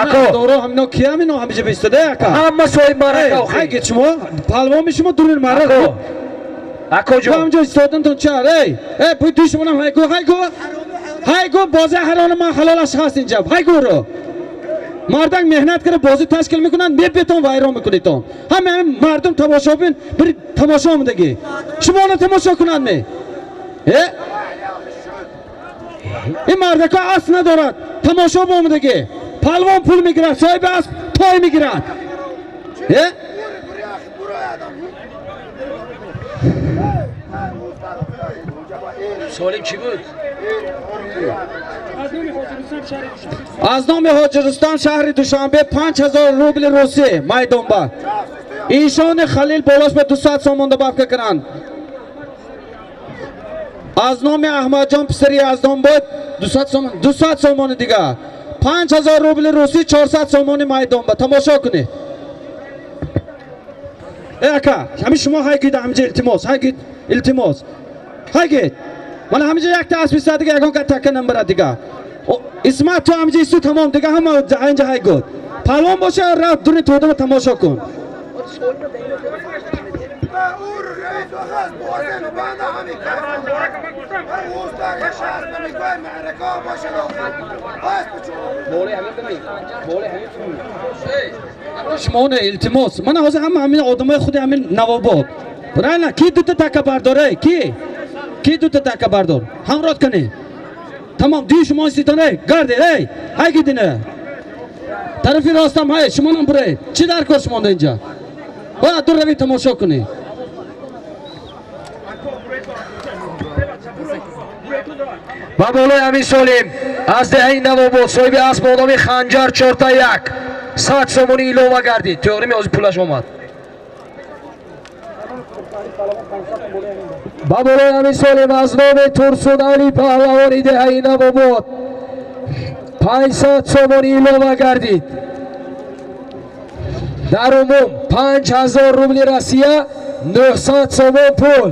Ако доро ҳамино ки ҳамино ҳамиҷа бистода ака? Ҳама соҳиб маърака. Охи шумо палвоми шумо дурин маърака. Акоҷон, ҳамҷо истодантон чар? Эй, э, бу душманам, ҳайгу, ҳайгу, ҳайгу, бози ҳалоли ман ҳалолаш ҳаст инҷа. Ҳайгуро мардак меҳнат карда бозӣ ташкил мекунанд, мепетон, вайрон мекунедтон. Ҳама ҳамин мардум тамошобин бир тамошо омадагӣ, шуморо тамошо кунанд ме? Э, ин мардака асп надорад, тамошо омадагӣ. Палвон пул мегирад, соҳиби асп той мегирад. Э, Солим чӣ буд? Аз номи Ҳоҷи Рустам, шаҳри Душанбе, 5000 рубли русӣ майдонба. Ишони Халил болош ба 200 сомон добавка кунанд. Аз номи Аҳмадҷон, писари Яздонбод, 200 сомон, 200 сомони дига. 5000 рубли русӣ, 400 сомони майдонба. Тамошо кунед. Э, ака, ҳамин шумо ҳайгид ҳаминҷа, илтимос, ҳайгид, илтимос, ҳайгид. Мана ҳаминҷа якта асп истода, дига ягон ка така намбарад дига. Исмат, ту ҳаминҷа исту, тамом, дига ҳама инҷа ҳайгуд. Палвон боша, рафт дури тодама тамошо кун. Шумо не, илтимос, мана ҳозир ҳама ҳамин одамои худи ҳамин Навобод. Правильно, ки дута така бардоре? Ки дута така бардор? Ҳамрот кунед. Тамом, ди шумо иститон, эй, гарде, эй, ҳай гидине. Тарафи ростам ҳай, шумонам буред. Чӣ дар кор шумонда инҷа? Бояд дур равед, тамошо кунед. Ба болои ҳамин Солим аз деҳаи Навобод, соҳиби асп бо номи Ханҷар, чорта як 100 сомонӣ илова гардид. Тӯғрими ҳозир пулаш омад. Ба болои ҳамин Солим аз номи Турсунали, паҳлавони деҳаи Навобод, 500 сомонӣ илова гардид. Дар умум 5000 рубли Россия, 900 сомон пул.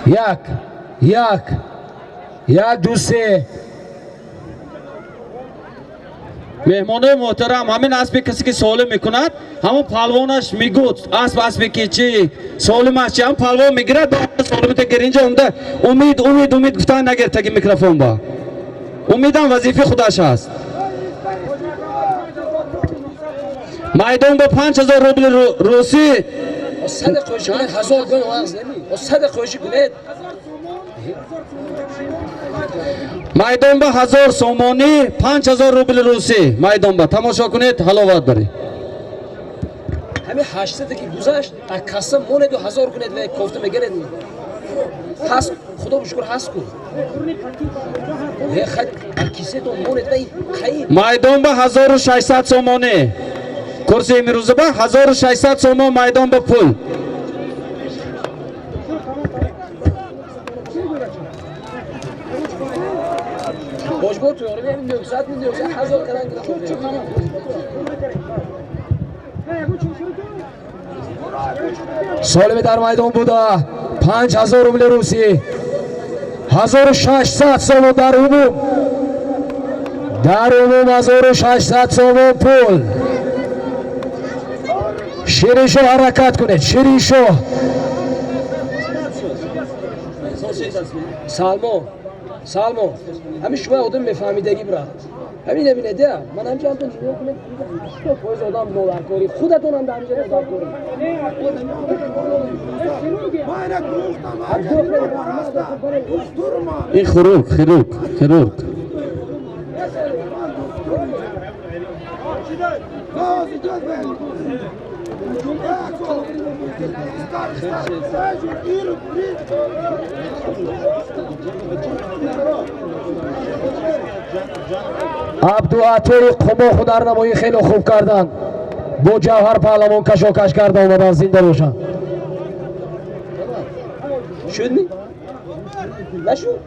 Як, як, як, ду, се. Меҳмонои муҳтарам, ҳамин аспе касе ки солим мекунад, ҳамон палвонаш мегӯд, асп аспе ки чи солим аст, чи ҳам палвон мегирад, солимита гир инҷа омда умид, умид, умид гуфтан нагир таги микрофон ба. Умидам вазифаи худаш ҳаст. Майдон ба 5000 рубли русӣ. Сада қоиши кунед, ҳазор гун вағз неми. Сада қоиши кунед. Майдон ба 1000 сомонӣ, 5000 рубли русӣ майдон ба. Тамошо кунед, ҳаловат баред. Ҳамин 800 ки гузашт, аз касса монеду ҳазор кунед ва кофта мегиред. Ҳаст, худо бишукр, ҳаст ку. Аз кисетон монед ва қаи. Майдон ба 1600 сомонӣ. Курси имрӯза ба 1600 сомон майдон ба пул. Бошгоҳ туёрӣ ҳамин 900, 900, ҳазор кардан гирифт. Солими дар майдон буда 5000 рубли русӣ, 1600 сомон дар умум, дар умум 1600 сомон пул. Шириншоҳ, ҳаракат кунед, Шириншоҳ. Салмон, Салмон, ҳамин шумо одам мефаҳмидагӣ, брат. Ҳамин набинед, я ман ҳамҷа ҳамтон нигоҳ кунед, 80% одам нодаркорӣ, худатонам дар ҳамҷа нодаркорӣ. Ин хирург, хирург, хирург. Абдуатори Қумоху ҳунарнамоӣ хеле хуб карданд, бо Ҷавҳар паҳлавон кашокаш карда омаданд. Зинда бошанд. Шуд нашуд?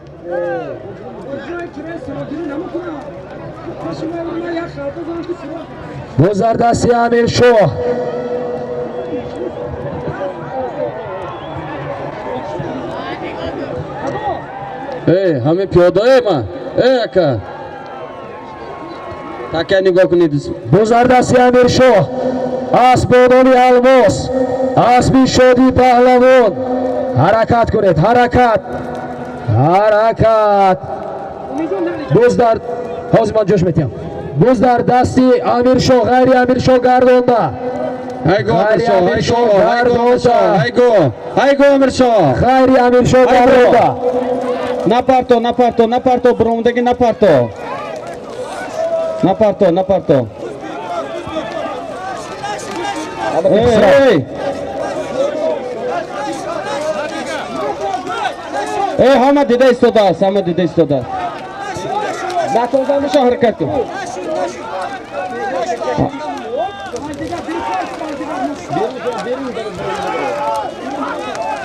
Боз дар дасти Амиршоҳ. Эй, ҳамин пиёдаe ма. Эй, ака. Така нигоҳ кунед. Буз дар дасти Амиршоҳ, асп бо номи Алмос, аспи Шоди паҳлавон. Ҳаракат кунед, ҳаракат, ҳаракат. Буз дар, ҳозир ман ҷош метиҳам. Буз дар дасти Амиршоҳ, ғайри Амиршоҳ гардонда. Ҳайго, Ғайри Амиршоҳ, Амиршоҳ ҳайго, гардонда. ҳайго, ҳайго, Амиршоҳ. Ғайри Амиршоҳ Ҳайго. гардонда. Напарто, напарто, напарто, буромадагӣ напарто. Напарто, напарто. Эй, эй! Эй, ҳама дида истодааст, ҳама дида истодааст. Амиршоҳ, ҳаракат кун.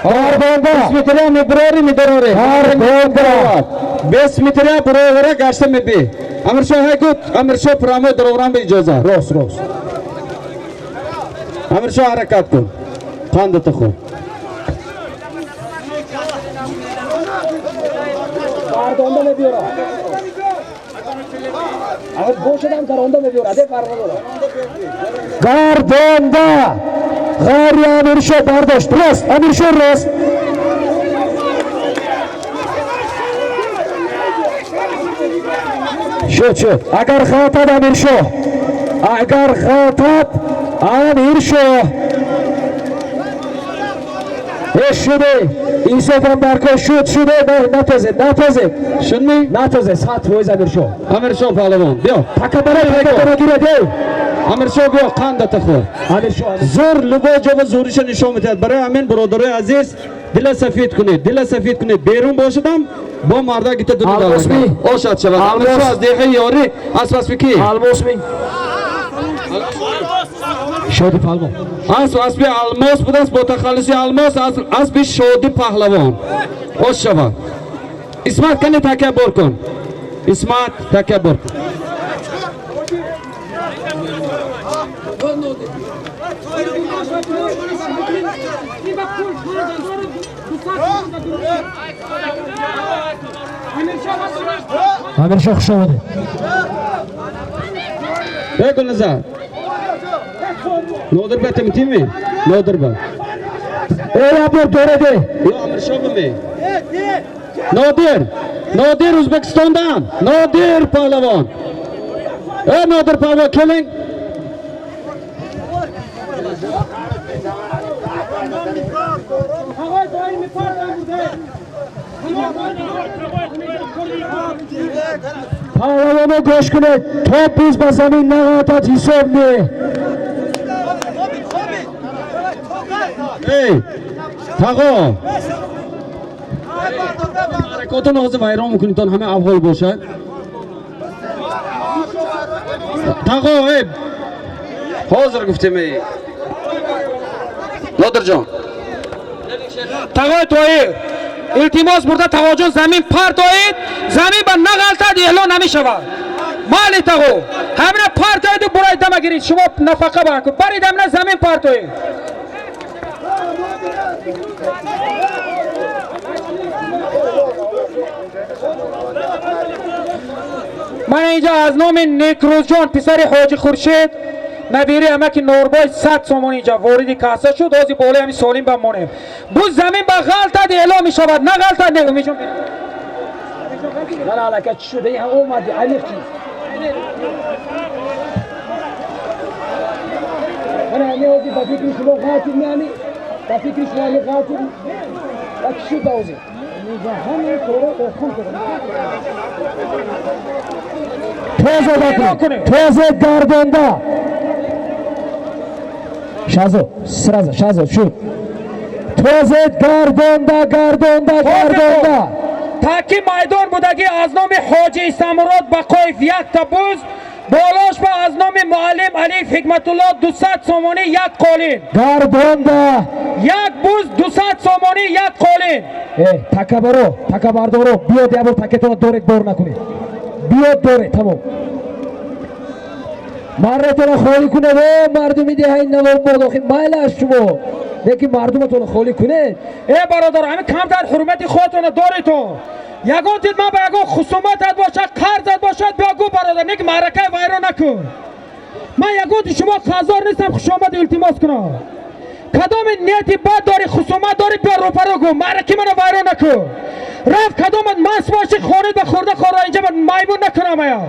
Гардонда. Бес метря мебурори, медорори. Гардонда. 20 метря буровара гашта меби. Амиршоҳ, ҳайго, Амиршоҳ, прямо дароварам ба иҷоза. Рост, рост. Амиршоҳ, ҳаракат кун. Қандата хӯр. Гардонда мебиёрад. Агар бошадам, гаронда мебиёрад, е, фарқ надорад. Гардонда. Ғайри Амиршоҳ бардошт. Рост, Амиршоҳ, рост. Шуд, шуд. Агар ғалтад Амиршоҳ, агар ғалтад Амиршоҳ. Э, шуде, инсофам дар кор. Шуд, шуде. Натозед, натозед. Шудми? Натозед, 100% Амиршоҳ. Амиршоҳ паҳлавон, биё. Такабара, такабара гиред, эй. Амиршоҳ, биё, қандата хӯр. Амиршоҳ. Зур любой ҷо ба зӯриша нишон медиҳад. Барои ҳамин, бародарои азиз, дила сафед кунед, дила сафед кунед. Берун бошадам, бо марда гита дуду. Алмосми? Ошад шавад. Алмос. Амиршоҳ аз деҳаи Ёрӣ, асп аспи ки? Алмосми? Шоди паҳлавон. Асп аспи Алмос будааст, бо тахаллуси Алмос, аспи Шоди паҳлавон. Ош шавад. Исмат, кане такя бор кун. Исмат, такя бор кун. Амиршоҳ, хуш омадед. Эй, Гулназар. Нодир ба тими? Нодир ба. Эй, Абдур, дореде. Ё Амиршоҳ баме. Нодир. Нодир Ӯзбекистондан. Нодир паҳлавон. Эй, Нодир паҳлавон, келing. Паҳлавоно, гӯш кунед, то буз ба замин нағалтад, ҳисоб не. Эй, тағо. Ҳаракотон ҳозир вайрон мекунитон, ҳама авҳол бошад. Тағо, эй. Ҳозир гуфтем, эй. Нодирҷон. Тағои Тоҳир, илтимос, бурда тағоҷон замин партоед, замин ба нағалтад, эълон намешавад. Майли, тағо, ҳамина партоеду бурай дама гиред, шумо нафақа баркун, барид, ҳамина замин партоед. Ман инҷа аз номи Некрӯзҷон, писари ҳоҷи Хуршед, набири амаки Норбой, 100 сомон инҷа вориди касса шуд. Ҳозир болои ҳамин солим ба монем. Буз замин ба ғалтад, эълон мешавад, нағалтад не. Умиҷон. На, аллакай чӣ шуд? Ин омади, аниқ чиз. Мана ҳамин ҳозир ба фикри шумо ғалтид, меами? Ба фикри шумо ҳамин ғалтид? Ва чӣ шуд ба ҳозир? Ҳамин коро охун шуд. Тоза бакунед, тоза, гардонда. Шаҳзод, сразу, Шаҳзод, шуд. Тоза, гардонда, гардонда, гардонда. Таки майдон будагӣ аз номи ҳоҷи Исамурод Бақоев якта буз, болош ба аз номи муаллим Алиев Ҳикматулло 200 сомонӣ, як қолин. Гардонда. Як буз, 200 сомонӣ, як қолин. Э, такабаро, такабардоро, биёд, як бор такетона доред, бор накунед. Биёд, доред, тамом. Марратона холӣ кунед, о мардуми деҳаи Навобод, охи майла аз шумо. Лекин мардуматонро холӣ кунед. Э бародар, ҳамин камтар ҳурмати худатонро доритон. Ягон дид ман ба ягон хусуматат бошад, қарзат бошад, биё гӯ бародар, нек маъракаи вайрон накун. Ман ягон ди шумо қарздор нестам, хушомад илтимос кунам. Кадоми нияти бад дорӣ, хусумат дорӣ, биё рӯпаро гӯ, маъраки маро вайрон накун. Рафт кадомат маст бошӣ, хонид ба хӯрда хора инҷа ман маймун накунам ая.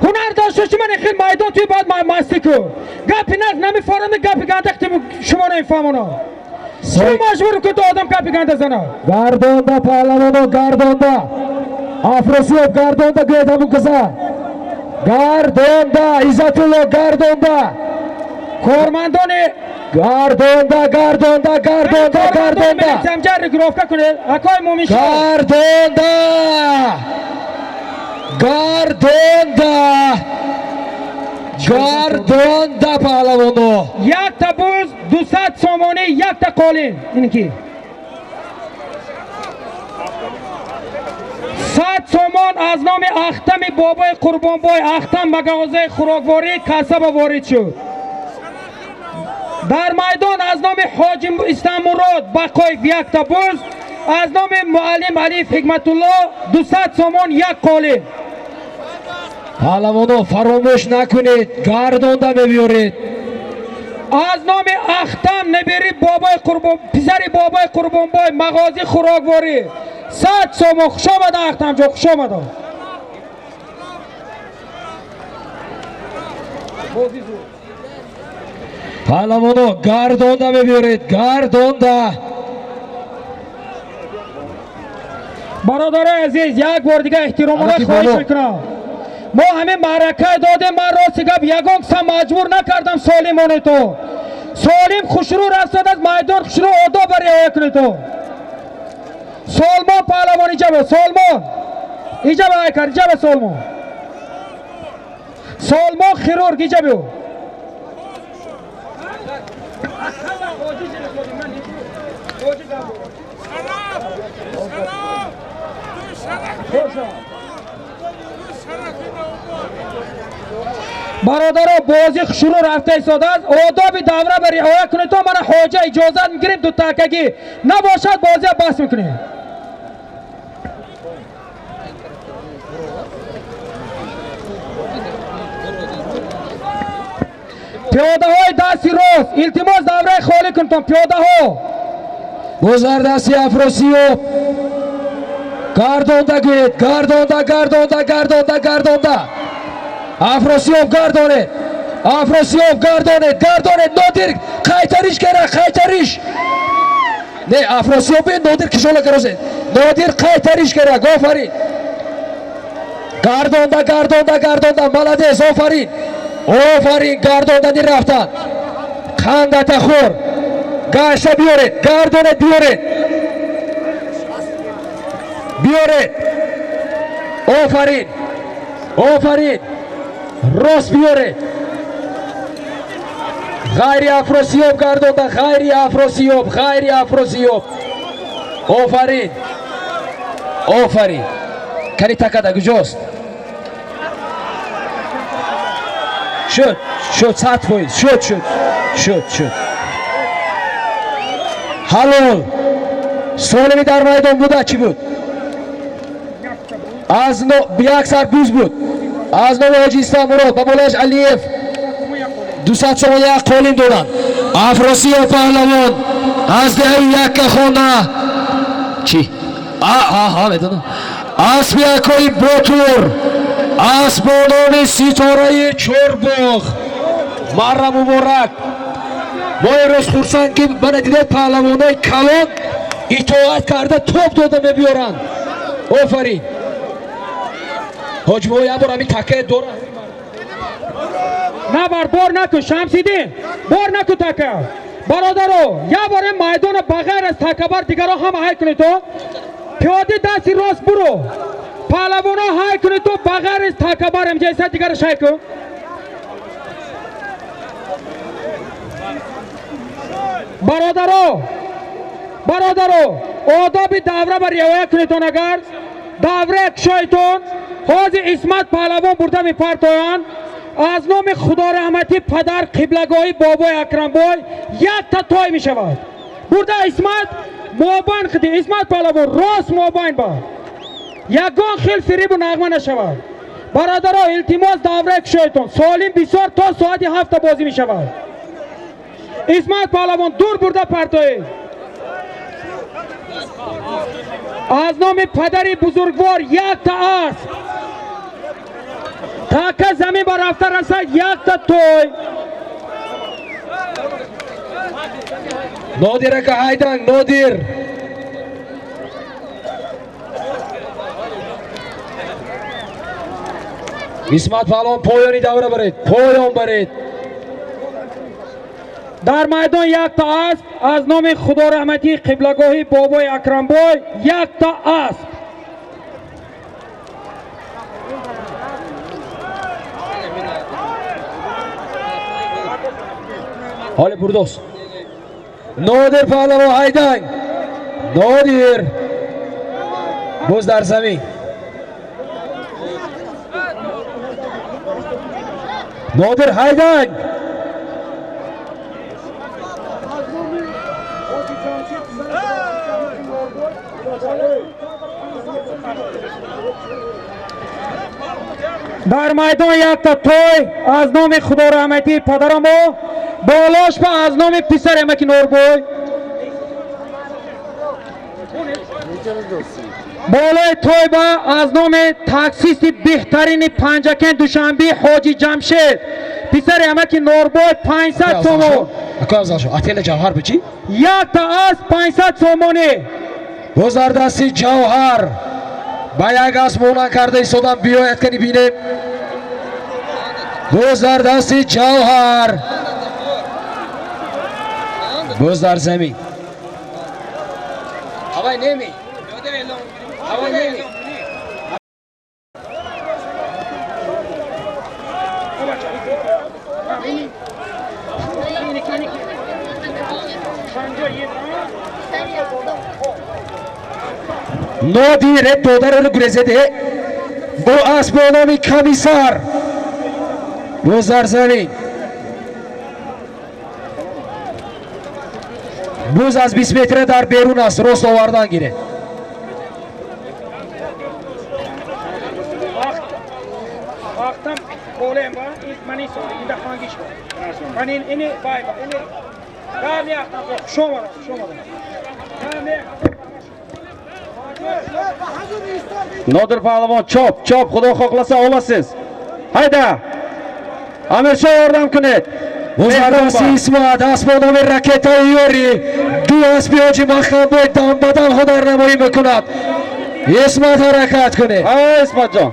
Ҳунар дошта бошӣ, ман хел майдон туи бояд мастӣ кун. Гапи нағз намефаҳмам, гапи ганда шумо намефаҳмонам. Чӣ маҷбур кун то одам гапи ганда занад? Гардонда паҳлавоно, гардонда. Афросиёб гардонда, гӯяд ҳамун каса. Гардонда, Иззатулло гардонда. Кормандони гардонда, гардонда, гардонда, гардонда. Милитсиямҷа регировка кунед. Акои Муминшоҳ. Гардонда. Гардонда. Гардонда паҳлавоно. Якта буз 200 сомонӣ, якта қолин. Ин ки 100 сомон аз номи Ахтами бобои Қурбонбой, Ахтам мағозаи хӯрокворӣ касаба ворид шуд. Дар майдон аз номи Ҳоҷи Истамурод Бақоев якта буз, аз номи муаллим Алиев Ҳикматулло 200 сомон, як қолин. Паҳлавоно фаромӯш накунед, гардонда мебиёред. Аз номи Ахтам набери бобои Қурбон, писари бобои Қурбонбой, мағози хӯрокворӣ 100 сомон. Хуш омада Ахтамҷон, хуш омада. Паҳлавоно гардонда мебиёред, гардонда. Бародарои азиз, як бор дига эҳтиромона хоҳиш мекунам. Мо ҳамин маъракае додем, ман рости гап ягон каса маҷбур накардам солим монето. Солим хушрӯ рафтад аз майдон, хушрӯ одоба риоя кунето. Солмон паҳлавон иҷаба, Солмон. Иҷаба айкар, иҷаба Солмон. Солмон хирург иҷабю. Бародаро, бозӣ хушрӯ рафта истодааст. Одоби давра ба риоя кунед то мана ҳоҷа иҷозат мегирем дутакагӣ. Набошад бозия бас мекунем. Пиёдаҳои дасти рост, илтимос давраи холӣ кунтон, пиёдаҳо. Боз дар дасти Афросиёб. Гардонда гӯед, гардонда, гардонда, гардонда, гардонда. Афросиёб гардонед. Афросиёб гардонед, гардонед. Нодир қайтариш кара, қайтариш. Не, Афросиёб Нодир кишола каросед. Нодир қайтариш кара, офарин. Гардонда, гардонда, гардонда, молодец, офарин. Офарин, гардондани рафтан. Қандата хӯр. Гашта биёред, гардонед, биёред. Биёред. Офарин. Офарин. Рост биёред. Ғайри Афросиёб гардонда, ғайри Афросиёб, ғайри Афросиёб. Офарин. Офарин. Кани такада куҷост? Шуд, шуд, 100%, шуд, шуд, шуд, шуд. Ҳалол. Солими дар майдон буда чӣ буд? Аз як сар буз буд. Аз номи Ҳоҷи Истамурод ба болояш Алиев 200 сомон як қолин доданд. Афросиёб паҳлавон аз деҳаи Яккахона. Чӣ? Ҳа, медонам. Асби якои Ботур, асб бо номи Ситораи Чорбоғ. Марра муборак. Мо имрӯз хурсанд ки мана дидед паҳлавонои калон итоат карда топ дода мебиёранд. Офарин. Ҳоҷи бобо як бор ҳамин такае дора. Набар, бор накун, Шамсиддин, бор накун така. Бародаро, як бор ин майдона ба ғайр аз такабар дигаро ҳама ҳай кунед то. Пиёди дасти рост буро. Паҳлавоно ҳай кунед то ба ғайр аз такабар инҷа иса дигараш ҳай кун. Бародаро, бародаро, одоби давра ба риоя кунедтон агар давра кушоитон, ҳозир Исмат паҳлавон бурда мепартоянд. Аз номи Худораҳматӣ падар қиблагоҳи бобои Акрамбой якта той мешавад. Бурда Исмат мобайн хиди Исмат паҳлавон рост мобайн ба. Ягон хел фирибу нағма нашавад. Бародаро илтимос давра кушоятон. Солим бисёр то соати 7 бозӣ мешавад. Исмат паҳлавон дур бурда партоед. Аз номи падари бузургвор якта асп. Така замин ба рафта расад якта той. Нодир ака ҳайданг Нодир. Исмат паҳлавон поёни давра баред, поён баред. Дар майдон якта асп аз номи худораҳматии қиблагоҳи бобои Акрамбой якта асп. Ҳоли бурдос. Нодир паҳлавон ҳайданг. Нодир боз дар замин. Нодир ҳайданг. Дар майдон якта той аз номи худораҳматии падарамо болош ба аз номи писари амаки Норбой. Болои той ба аз номи таксисти беҳтарини Панҷакент Душанбе Ҳоҷи Ҷамшед писари амаки Норбой 500 сомон. Ака Афзалшо, отела Ҷавҳар бичи? Якта аз 500 сомонӣ. Боз дар дасти Ҷавҳар ба як асп монанд карда истодан биёяд кани бинем. Боз дар дасти Ҷавҳар. Боз дар замин. Ҳавай неми. Ҳавай неми. Нодир додарро гурезеде бо асп бо номи Комиссар. Боз дар замин. Боз аз 20 метра дар берун аст, рост овардан гиред. Вақтам болем ба мани соли инда хангиш ба. Ман ин ини вай ба ини гам яхтам хуш омадам, хуш омадам. Нодир паҳлавон чоп, чоп, худо xohlasa olasiz. Hayda. Amirshoh yordam кунед. Боз дар дасти Исмат асп бо номи Ракетаи Ёрӣ ду аспи ҳоҷи Маҳкамбой дамбадам ҳунарнамоӣ мекунад. Исмат ҳаракат кунед. Ай Исматҷон.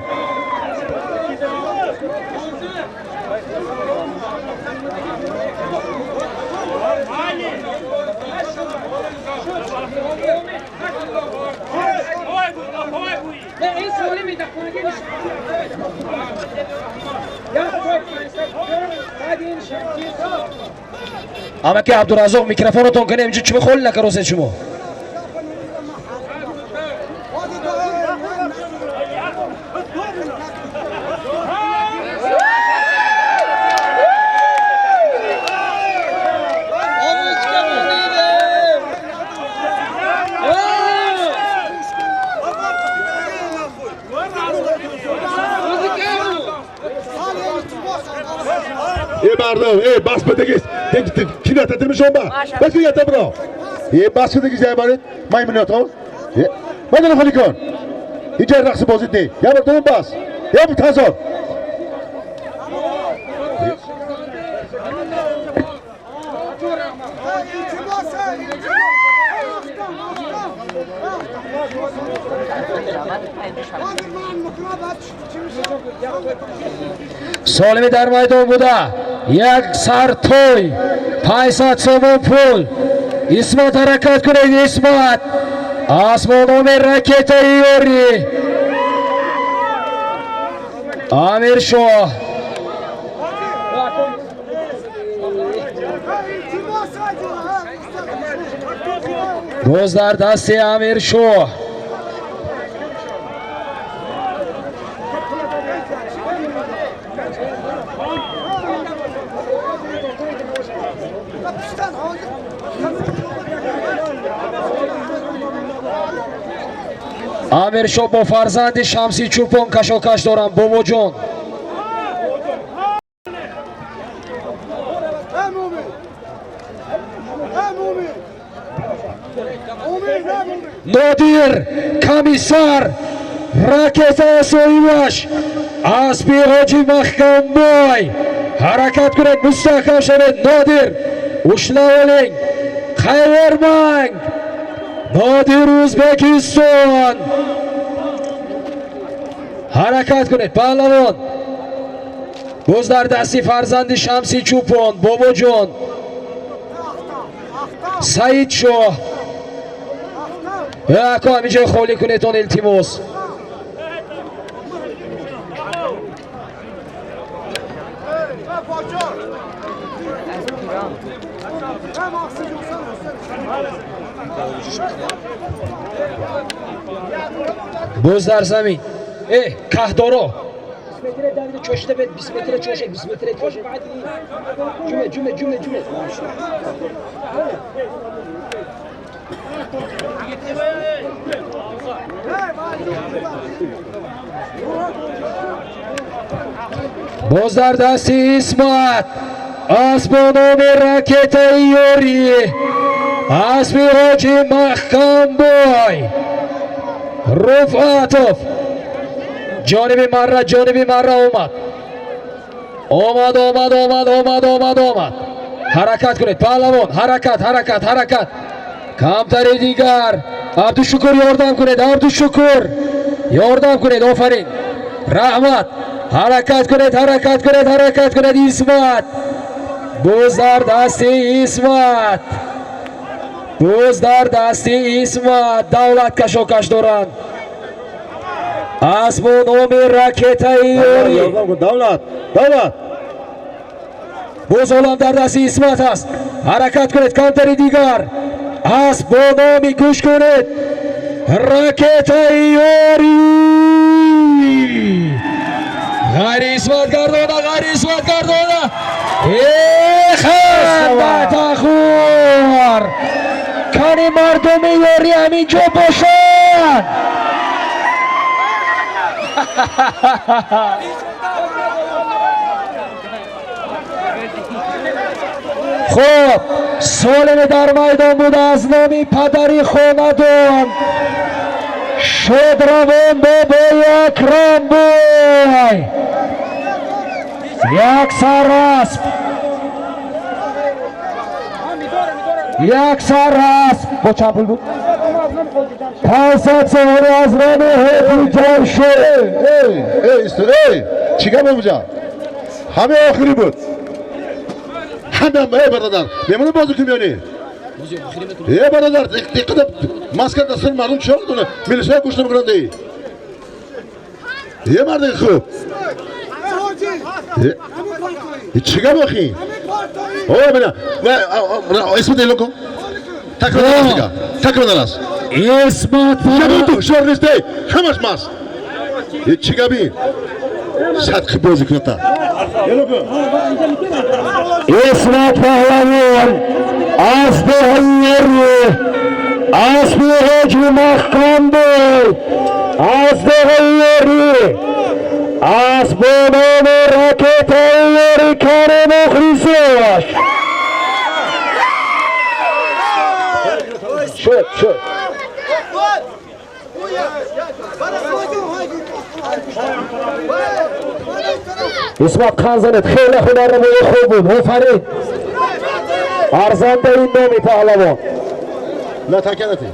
Амаки Абдураззоқ микрофонотон кунем, инҷо чӣ мехоли накаросед шумо? Ey mardum, ey bas bitigis. Kim yatatirmish onba? Bas kim yata bro? Ey bas bitigis ey barit. Maymunat ol. Madana xolikon. Hiç raqsi bozit ne? Ya bir durun bas. Ya bir tazor. Солими дар майдон буда як сар той 500 сомон пул. Исмат ҳаракат кунед, Исмат. Асмономи ракетаи ёрӣ. Амиршоҳ. Боз дар дасти Амиршоҳ. Амиршоҳ бо фарзанди Шамси Чӯпон кашокаш доранд. Бобоҷон, Нодир Комиссар, ракета соҳибаш аспи Ҳоҷи Маҳкамбой. Ҳаракат кунед, мустаҳкам шавед. Нодир, ushlab oling, qayirmang. Нодир, O'zbekiston. Ҳаракат кунед, паҳлавон. Боз дар дасти фарзанди Шамси Чӯпон, Бобоҷон, Саидшоҳ. Ако, ҳаминҷо холӣ кунедон, илтимос. Боз дар замин, э каҳдоро. Метре давида чошида бед, 20 метре чоше, 20 метре чоше. Ҷуме, ҷуме, ҷуме, ҷуме. Боз дар дасти Исмат асбо номи Ракетаи Ёрӣ, аспи Ҳоҷи Маҳкамбой Руфатов. Ҷониби марра, ҷониби марра омад, омад, омад, омад, омад, омад, омад. Ҳаракат кунед, паҳлавон, ҳаракат, ҳаракат, ҳаракат. Камтари дигар. Абдушукур, ёрдам кунед. Абдушукур, ёрдам кунед. Офарин, раҳмат. Ҳаракат кунед, ҳаракат кунед, ҳаракат кунед. Исмат, боз дар дасти Исмат, боз дар дасти Исмат. Давлат кашокаш доранд, асбо номи Ракетаи Ёрӣ. Ёрдам кун, Давлат, Давлат. Боз олам дар дасти Исмат аст. Ҳаракат кунед, камтари дигар. Асб бо номи, гӯш кунед, Ракетаи Ёрӣ. Ғайри Исмат гардона, ғайри Исмат гардона. Эхандатахур, кани мардуми Ёрӣ ҳамин ҷо бошанд. Хуб, солиме дар майдон буда аз номи падари хонадон Шодравон бобои Акрамбой як сар асп, як сар асп бо чанд пул буд? 500 сомонӣ аз номи Ҳоҷи Ҷамшед. Эй, эй, исто, эй, чӣ гап бобуҷа? Ҳамаи охирӣ буд. Ҳамам, эй бародар, мемонӣ бозӣ кунӣ ё не? Э бародар, диққат, маска дастани мардум чиёр мекунад? Милисия гӯш намекунанд. Эй. Е марди хуб. Э, чӣ гап охи? О, бина, исмат эълон кун. Такрор аст, такрор аст. Исмат. Шабуту, шор нест, эй, ҳамаш маст. Э, чӣ габи? Садқи бозӣ кунад. Эълон кун. Исмат паҳлавон аз деҳаи Ёрӣ, аспи Ҳоҷи Маҳкамбой аз деҳаи Ёрӣ, асб бо номи Ракетаи Ёрӣ. Кани мухлисош? Шуд, шуд. Исмат, қан занед, хеле ҳунарнамои хуб буд. Офарин, арзандаи номи паҳлавон. На таканати.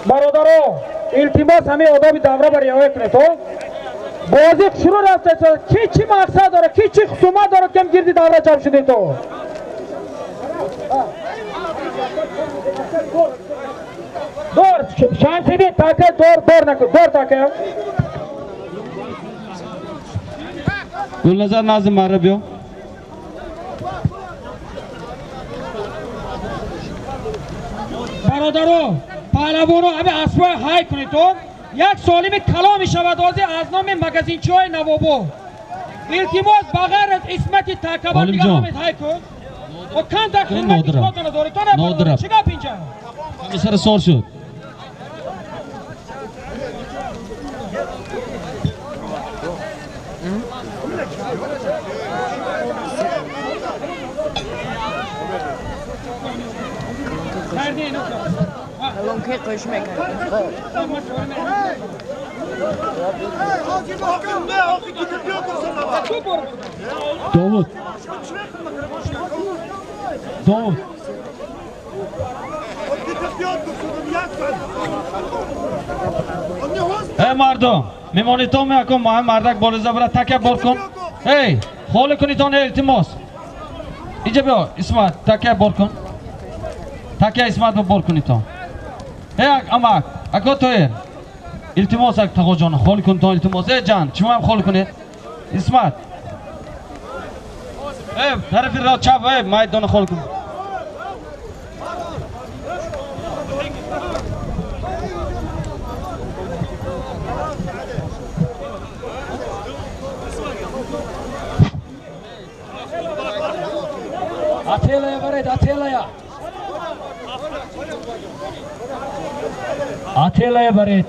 Бародаро, илтимос, ҳамин одоби давра ба риоя кунед. О, бозӣ шурӯъ рафта, ки чӣ мақсад дорад, ки чӣ хусумат дорад, ки гирди давра ҷамъ шудед? То дор, Шамсиддин, така дор, дор накун, дор така. Гулназар, назди марра биё. Бародаро, паҳлавоно, ҳами аспои ҳай кунед. То як солими калом мешавад ҳозир аз номи магазинчиҳои Навобод. Илтимос ба ғайр аз Исмати такабар дига ҳамед ҳай кун. О канда хидмати шумо доред. То Нодира. Чӣ гап инҷа? Сар сор шуд. Лонкаи қош мекард. Довуд. Довуд. Эй мардум, мемонитон меакун, маҳам мардак болиза бира такя бор кун. Эй, холӣ кунитон, илтимос. Инҷа биё, Исмат, такя бор кун. Такя Исмат бор кунитон. Эй, амак, ако тоир. Илтимос ак тағоҷон, холӣ кунитон, илтимос. Эй ҷан, шумо ҳам холӣ кунед. Исмат. Эй, тарафи ро чап, эй, майдона холӣ кун. Ателая баред, Ателая. Ателая баред.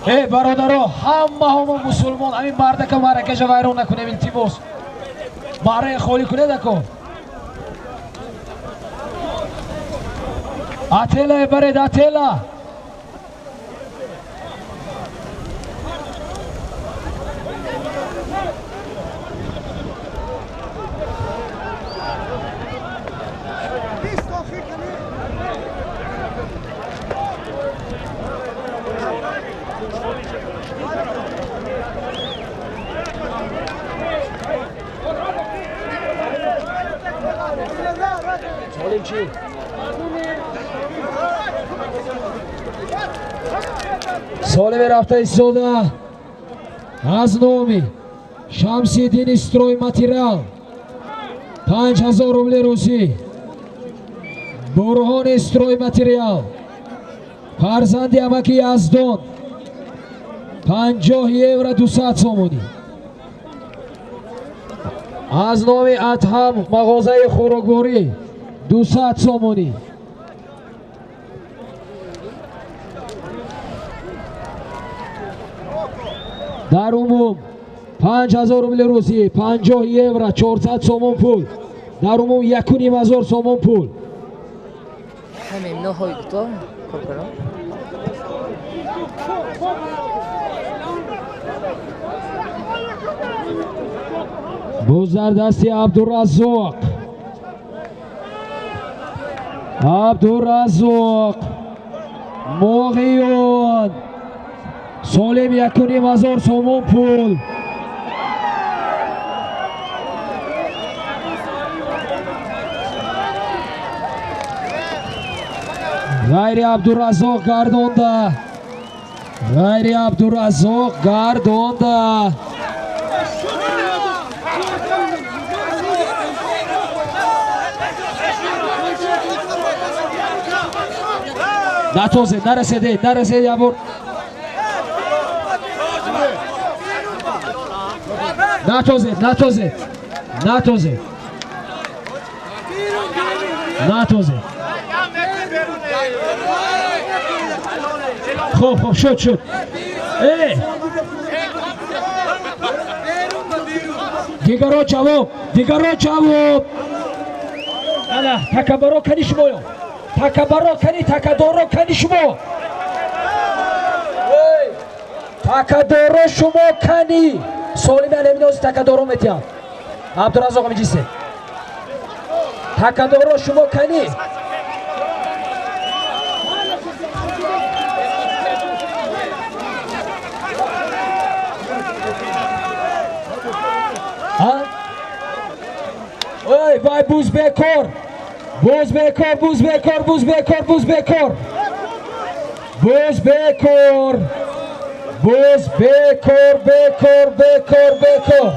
Эй, бародаро, ҳамаҳомо мусулмон, ҳамин мардака маъракаша вайрон накунем, илтимос. Маъраи холӣ кунед ако. Ателая баред, Атела. Солими рафта истода аз номи Шамсиддини стройматериал 5000 рубли русӣ, Бурҳони стройматериал, фарзанди амаки Яздон 50 евро 200 сомонӣ, аз номи Адҳам мағозаи хӯрокворӣ 200 сомонӣ. Дар умум 5000 рубли русӣ, 50 евро, 400 сомон пул. Дар умум 1500 сомон пул. Боз дар дасти Абдураззоқ. Абдураззоқ Моғиён Солим 1500 сомон пул. Ғайри Абдураззоқ гардонда. Ғайри Абдураззоқ гардонда. Натозед, нараседед, нарасед ябор. Натозед, натозед, натозед, натозед. Хоб, хоб, шуд, шуд. Э! Дигаро ҷавоб, дигаро ҷавоб. Ана, такабаро кани шумоё. Такабаро кани, такадоро кани шумо. Эй! Такадоро шумо кани. Солими алеминози такадоро метиҳам. Абдураззоқ миҷисе. Такадоро шумо кани. Ой, вай буз бекор. Буз бекор, буз бекор, буз бекор, буз бекор. Буз бекор. Буз бекор, бекор, бекор, бекор.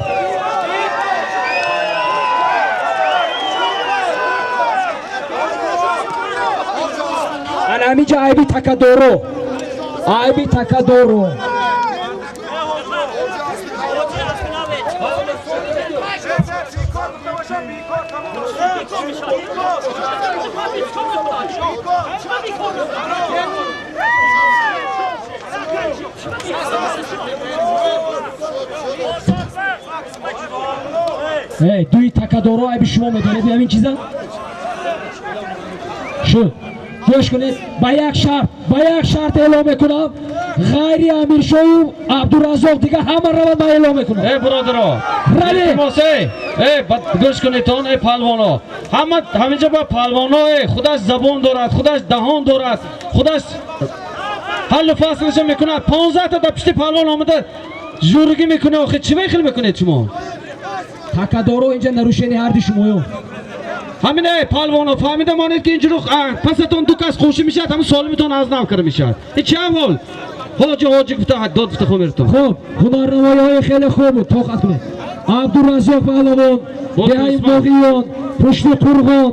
Ана ҳаминҷа айби такадоро. Айби такадоро. Эй, дуи такадоро айби шумо медонед ҳамин чиза? Шуд. Гӯш кунед, ба як шарт эълом мекунам. Ғайри Амиршоҳу Абдураззоқ дига ҳама раванд, ман эълом мекунам. Эй бародаро, равед. Эй, гӯш кунедтон, эй палвоно. Ҳама ҳаминҷа ба палвоно, эй, худаш забон дорад, худаш даҳон дорад, худаш ҳаллу фаслаша мекунад. 15 та дар пишти палвон омада жургӣ мекунад. Охи чӣ мехел мекунед шумо? Такадоро инҷа нарушени ҳарди шумоё. Ҳамин эй палвоно, фаҳмида монед ки инҷур пасатон ду кас хӯшӣ мешавад, ҳамин солимитон аз нав карда мешавад. Ин чӣ аҳвол? Ҳоҷи ҳоҷи гуфта дод гуфта хомертон. Хуб, ҳунарнамоиҳои хеле хуб буд, тоқат кунед. Абдураззоқ паҳлавон, деҳаи Боғиён, пушти Қурғон,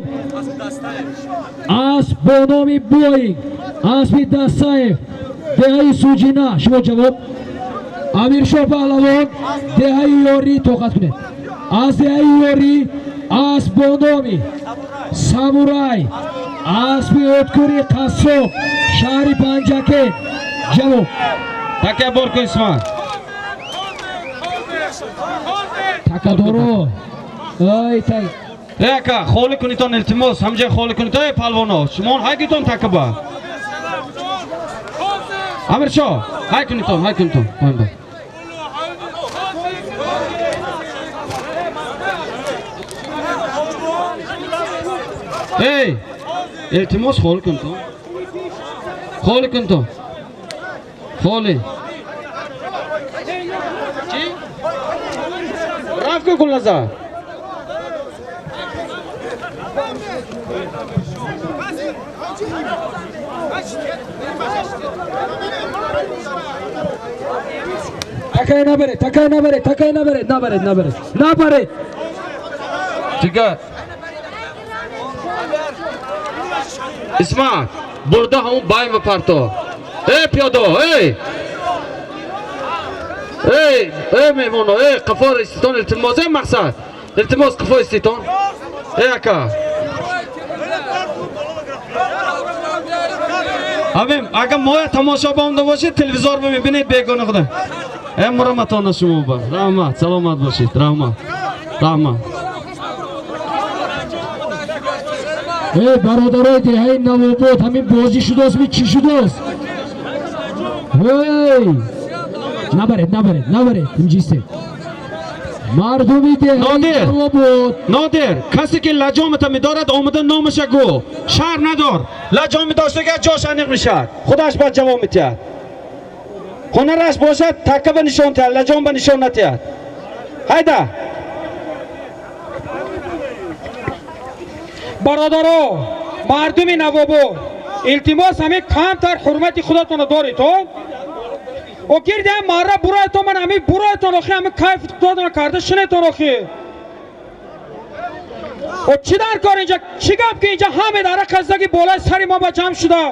асп бо номи Боинг, аспи Дастаев, деҳаи Суҷина. Шумо ҷавоб. Амиршоҳ паҳлавон, деҳаи Ёрӣ, тоқат кунед. Аз деҳаи Ёрӣ асп бо номи Самурай, аспи Откури Қассоб, шаҳри Панҷакент. Ҷавоб. Такя бор кун Исмат. Такадоро. Ай так. Эй ака, холӣ кунитон илтимос, ҳамҷа холӣ кунитон, эй палвоно. Шумо ҳай кунитон такаба. Амиршоҳ, ҳай кунитон, ҳай кунитон. Поин ба. Эй, илтимос холӣ кунитон. Холӣ кунитон. Холӣ. Чӣ? Рафт кун Гулназар. Такай набаред, такай набаред, такай набаред, набаред, набаред. Набаред. Дигар. Исмат, бурда ҳамон байн ба парто. Эй пиёдо, эй! Эй, эй меҳмоно, эй қафо иститон илтимос, эй мақсад. Илтимос қафо иститон. Эй ака. Ҳамин агар моя тамошо ба онда бошед, телевизор мебинед бегона худа. Эй мураматона шумо ба. Раҳмат, саломат бошед. Раҳмат. Раҳмат. Эй бародарои деҳаи Навобод, ҳамин бозӣ шудааст, ми чӣ шудааст? Эй! Набаред, набаред, набаред, инҷистед. Мардуми деҳаи Навобод. Нодир, касе ки лаҷомата медорад, омада номаша гӯ. Шарм надор. Лаҷоми доштага ҷош аниқ мешавад. Худаш баъд ҷавоб медиҳад. Ҳунараш бошад, така ба нишон диҳад, лаҷом ба нишон надиҳад. Ҳайда! Бародаро, мардуми Навобод, илтимос ҳамин камтар ҳурмати худатонро доред, то? О гирди ҳам марра буроятон, ман ҳамин буроятон охи, ҳамин кайф худатонро карда шинетон охи. О чӣ дар кор инҷа? Чӣ гап ки инҷа ҳаме дара қаздаги болои сари мо ба ҷамъ шуда?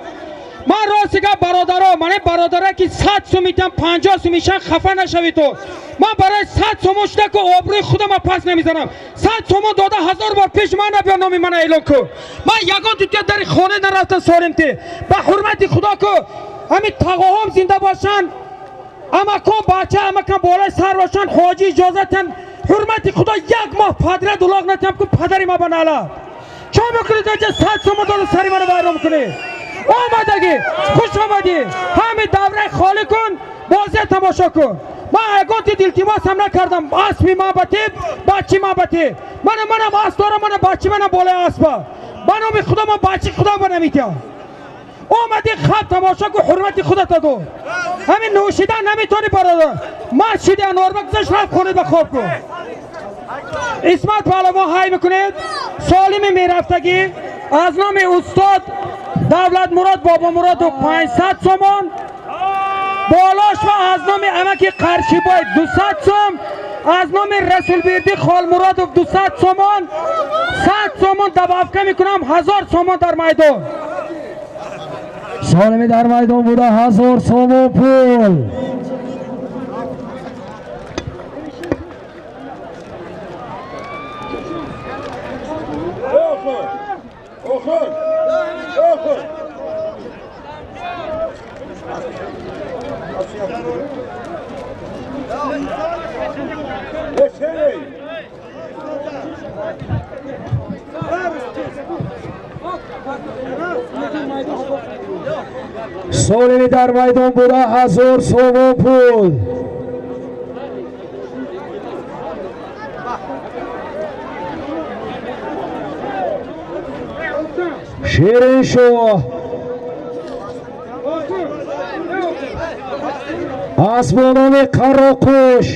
Ман рости гап бародаро, ман ин бародаре ки 100 сум медиҳам, 50 сум мешан, хафа нашавед то. Ман барои 100 сомон шуда ки обрӯи худама пас намезанам. 100 сомон дода 1000 бор пеш ман набиё номи мана эълон кун. Ман ягон тутия дари хона нарафтам солим те. Ба ҳурмати Худо ку ҳамин тағоҳом зинда бошанд, амакон бача амакан болои сар бошанд, ҳоҷӣ иҷозатан ҳурмати Худо як моҳ подряд улоқ натиҳам ку падари ма ба налаб. Чо мекунед инҷа 100 сомон дода сари мана вайрон кунед? Омадагӣ, хуш омадӣ. Ҳамин давраи холӣ кун, бозия тамошо кун. Ман ягон тид илтимос ҳам накардам. Аспи ман ба тиб, бачи ман ба тиб. Мана манам асп дорам, мана бачи манам болои аспа. Ба номи Худо ман бачи Худо ба намедиҳам. Омадӣ хаб тамошо кун, ҳурмати худата дор. Ҳамин нӯшидан наметавонӣ бародар. Маст шиди анорба гузашт, рафт хона ба хоб кун. Исмат паҳлавон ҳай мекунед. Солими мерафтагӣ аз номи устод Давлатмурод Бобомуродов 500 сомон, болош ва аз номи амаки Қаршибой 200 сом, аз номи Расулберди Холмуродов 200 сомон, 100 сомон добавка мекунам, 1000 сомон дар майдон. Солими дар майдон буда 1000 сомон пул. Солими дар майдон буда 1000 сомон пул. Шириншоҳ асбономи Қароқуш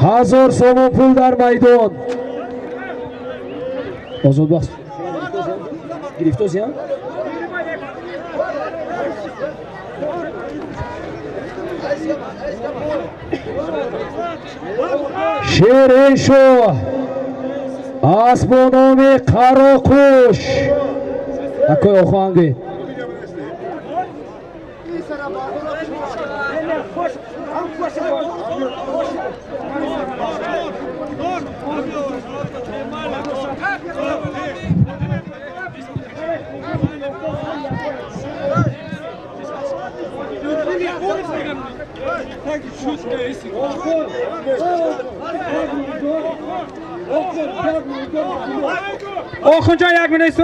1000 сомон пул дар майдон. Озодбахш гирифтозия? Шириншоҳ асбономи Қароқуш. Акои охоангӣ. Охунҷон як минут.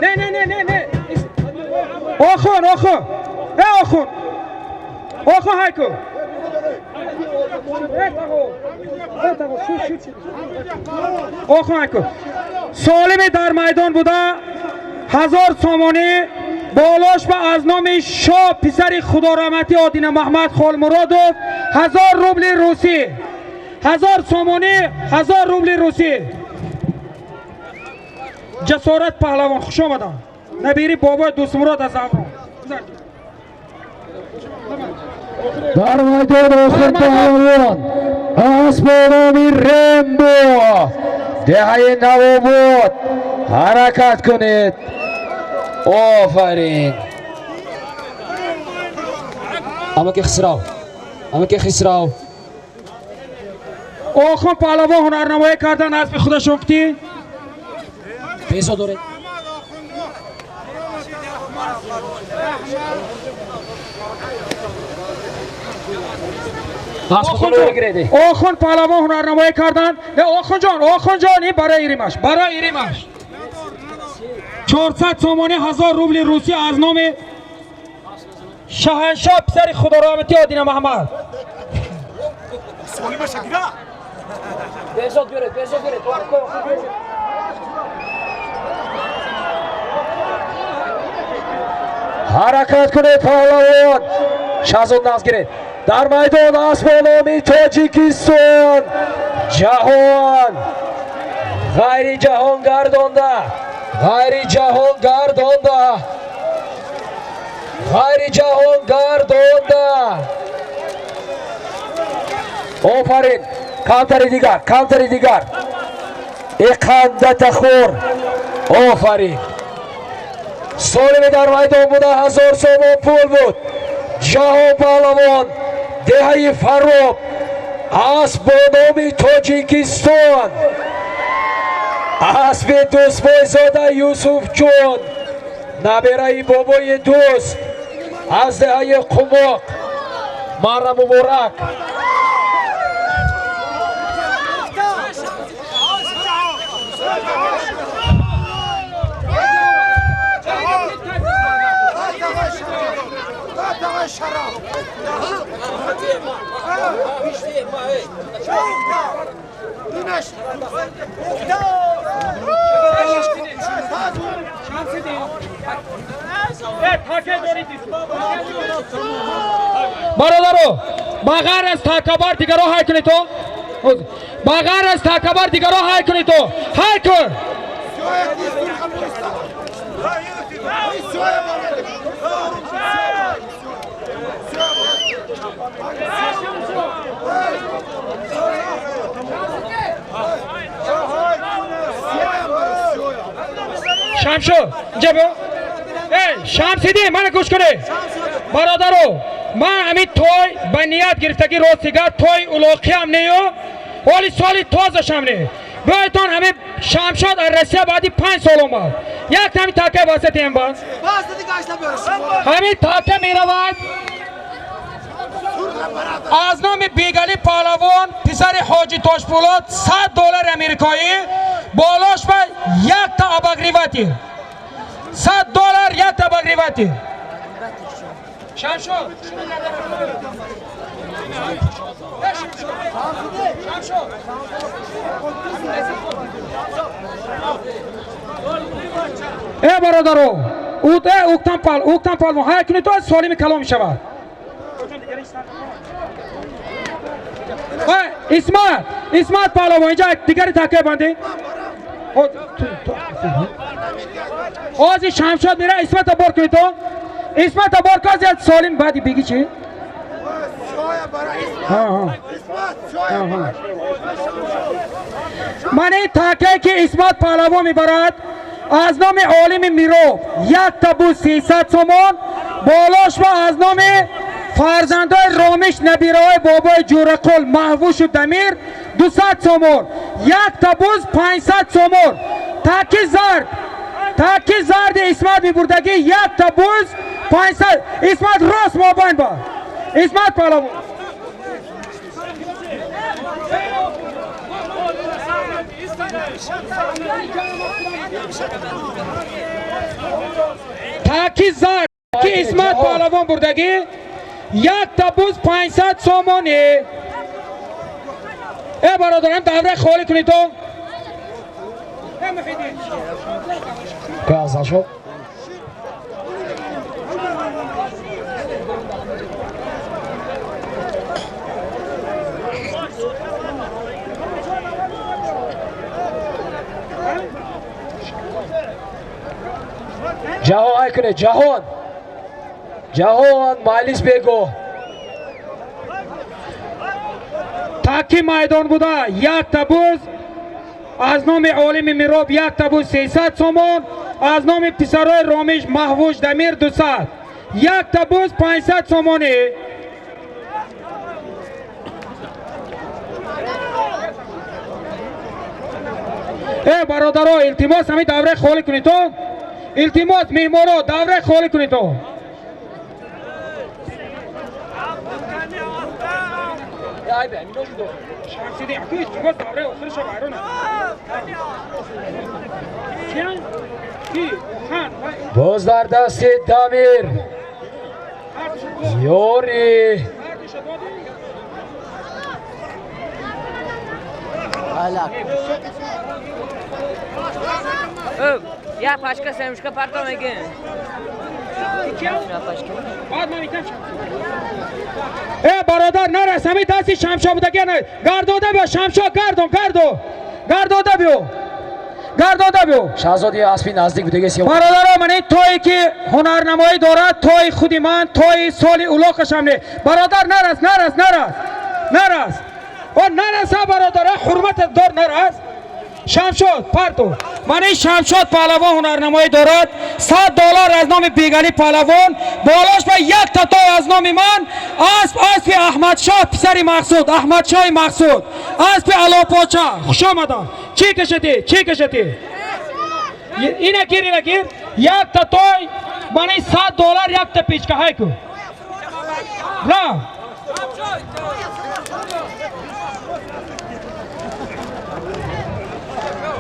Не не не не не. Охун, охун. Э охун. Охун ҳайку. Охун ҳайку. Солими дар майдон буда 1000 сомонӣ болош ба аз номи шоҳ писари худораҳматӣ Одина Маҳмад Холмуродов 1000 рубли русӣ. 1000 сомонӣ, 1000 рубли русӣ. Ҷасорат паҳлавон, хуш омадам. Набири бобои Дӯстмурод аз Аврон. Дар майдон охир паҳлавон асбономи Рембо деҳаи Навобод. Ҳаракат кунед. Офарин. Амаки Хисрав. Амаки Хисрав. Охун паҳлавон ҳунарнамоӣ кардан асби худашон ки Безо доред. Охун паҳлавон ҳунарнамоӣ кардан. Охунҷон, охунҷон, ин барои иримаш, барои иримаш. 400 сомонӣ 1000 рубли русӣ аз номи шаҳаншоҳ писари худораҳматӣ Одина Маҳмад. Безо доред, безо доред. Ҳаракат кунед паҳлавон. Шаҳзод нағз гиред. Дар майдон асбономи Тоҷикистон ҷаҳон ғайри ҷаҳон гардонда, ғайри ҷаҳон гардонда, ғайри ҷаҳон гардонда. Офарин. Камтари дигар, камтари дигар. Иқандатахӯр. Офарин. Солими дар майдон буда 1000 сомон пул буд. Ҷаҳон паҳлавон деҳаи Фароб асб бо номи Тоҷикистон асби Дӯстбойзода Юсуфҷон набираи бобои дӯст аз деҳаи Қумоқ. Марра муборак. Бародаро, ба ғайр аз такабар дигаро ҳай кунед то. Ба ғайр аз такабар дигаро ҳай кунед то. Ҳай кун. Шамшод, инҷа биё. Эй, Шамсиддин, мана гӯш кунед. Бародаро, ман ҳамин той ба ният гирифтагӣ, рости гап, той улоқиам нею, ҳоли соли тозашам не. Биёйтон, ҳамин Шамшод аз Россия баъди 5 сол омад. Як ҳамин така васати ем банд. Ҳамин така меравад аз номи Бегали Паҳлавон, писари Ҳоҷи Тошпулод, 100 доллари америкоӣ, болош ба якта обогреватель. 100 доллар, якта обогреватель. Шамшод, Шамшод. Э, бародаро, уктан пал, уктан палвон, ҳар куни то солими калом мешавад. Исмат, Исмат паҳлавон, инҷа дигари такка банде. Ози Шамшод мера, Исмата бор кунед то. Исмата бор каз солим баъди беги чи? Ман ин такае ки Исмат паҳлавон мебарад, аз номи Олими Мироб якта буз 300 сомон, болош ба аз номи фарзандои Ромиш, набираҳои бобои Ҷурақул, Маҳвушу Дамир 200 сомон, якта буз 500 сомон. Таки зард, таки зарди Исмат мебурдагӣ, якта буз 500. Исмат, рост мобайн ба Исмат паҳлавон. Таки зард ки Исмат паҳлавон бурдагӣ, якта буз 500 сомонӣ. Э, бародарам, давра холӣ кунед то. Афзалшо. Ҷаҳон, ай кунед, ҷаҳон, ҷаҳон, маҷлис бего. Таки майдон буда, якта буз аз номи Олими Мироб, якта буз 300 сомон, аз номи писарои Ромиш, Маҳвуш, Дамир 200, якта буз 500 сомонӣ. Э, бародаро, илтимос, ҳамин давраи холӣ кунед то. Илтимос, меҳмоно, давраи холӣ кунед то. Шамсиддин, аку, илтимос, давраи охириша вайрон. Ки? Хан. Боз дар дасти Дамир ёри. Алак. Я пачка семечка парто мегин. Я пачка. Э, бародар, нарас, ҳамин дасти Шамшо будаги, гардода биё, Шамшо, гардон, гардо, гардода биё, гардода биё. Шаҳзоди аспи наздик будаги. Бародаро, ман ин тое ки ҳунарнамоӣ дорад, тои худи ман, тои соли улоқашам не. Бародар, нарас, нарас, нарас, нарас, о, нараса, бародар, ҳурмат дор, нарас. Шамшод, парту. Ман ин Шамшод паҳлавон ҳунарнамоӣ дорад, 100 доллар аз номи Бегалӣ паҳлавон, болош ба як той аз номи ман. Асп, аспи Аҳмадшоҳ, писари Мақсуд, Аҳмадшоҳи Мақсуд, аспи Алопоча. Хуш омадам. Чӣ кашатӣ, чӣ кашатӣ? Ина гир, ина гир. Якта той, ман ин 100 доллар, якта печка. Ҳайку ра.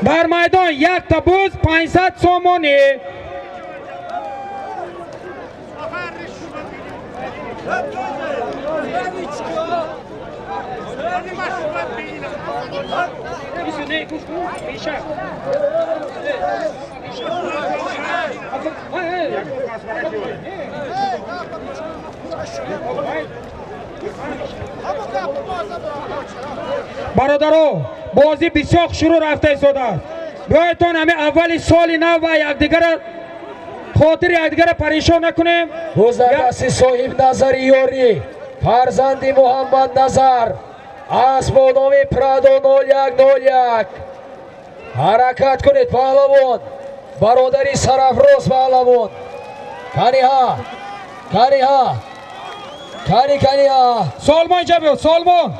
Дар майдон якта буз 500 сомонӣ. Бародаро, бозӣ бисёр шурӯъ рафта истодааст. Биёедтон, ҳамин аввали соли нав ва якдигара хотири якдигара парешон накунем. Боз дар дасти Соҳиб Назари ёрӣ, фарзанди Муҳаммад Назар, асп бо номи Прадо 0101. Ҳаракат кунед, паҳлавон. Бародари Сарафроз паҳлавон. Каниҳа, каниҳа, кани, каниҳа. Солмон инҷа биё, Солмон.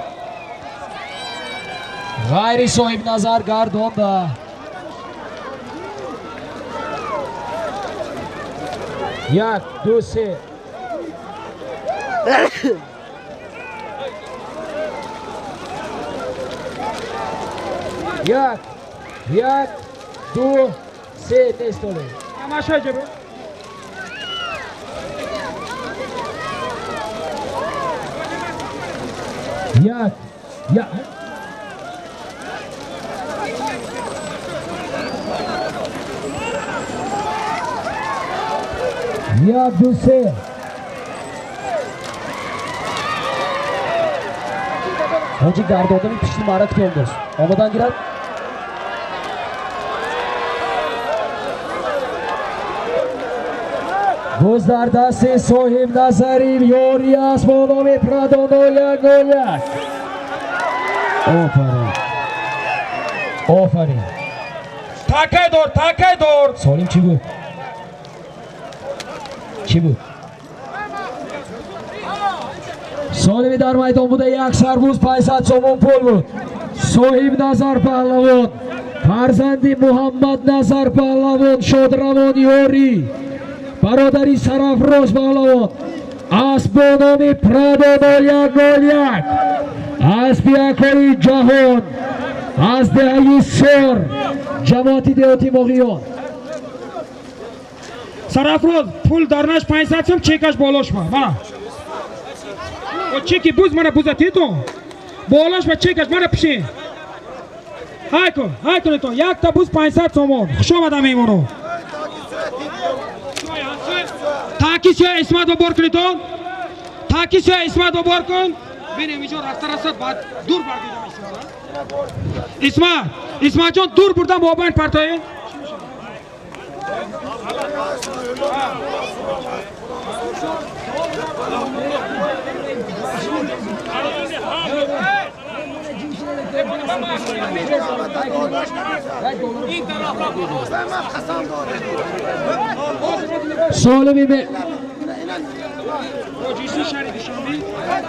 Ғайри соҳибназар гардонда. Як, ду, се. Як, як, ду, се, нестоле. Тамошо инҷа биё. Як, як. Як, ду, се. Ҳоҷи гардодани пишти маъра кутём дост. Омадан гирад. Боз дар дасти соҳибназари ёри аст бо номи Прадо 0101. Офарин. Офарин. Такай дор, такай дор. Солим чӣ буд? Чӣ буд? Солими дар майдон буда як сарбуз 500 сомон пул буд. Соҳибназар паҳлавон, фарзанди Муҳаммад Назар паҳлавон, шодравон ёрӣ, бародари Сарафроз паҳлавон, асп бо номи Прадо 0101, аспи якои ҷаҳон, аз деҳаи Сор, ҷамоати деҳоти Моғиён. Сарафроз пул дарнаш 500 сом, чекаш болош ма. Мана. О чеки буз мана буза тито. Болош ма чекаш мана пиши. Ҳай кун, ҳай кун то. Якта буз 500 сомон. Хуш омада меҳмоно. Таки сия Исмат ба бор кунитон. Таки сия Исмат ба бор кун. Бинем инҷо рафта расад баъд дур баргидам Исмат. Исмат, Исмат ҷон дур бурдам мобайн партои.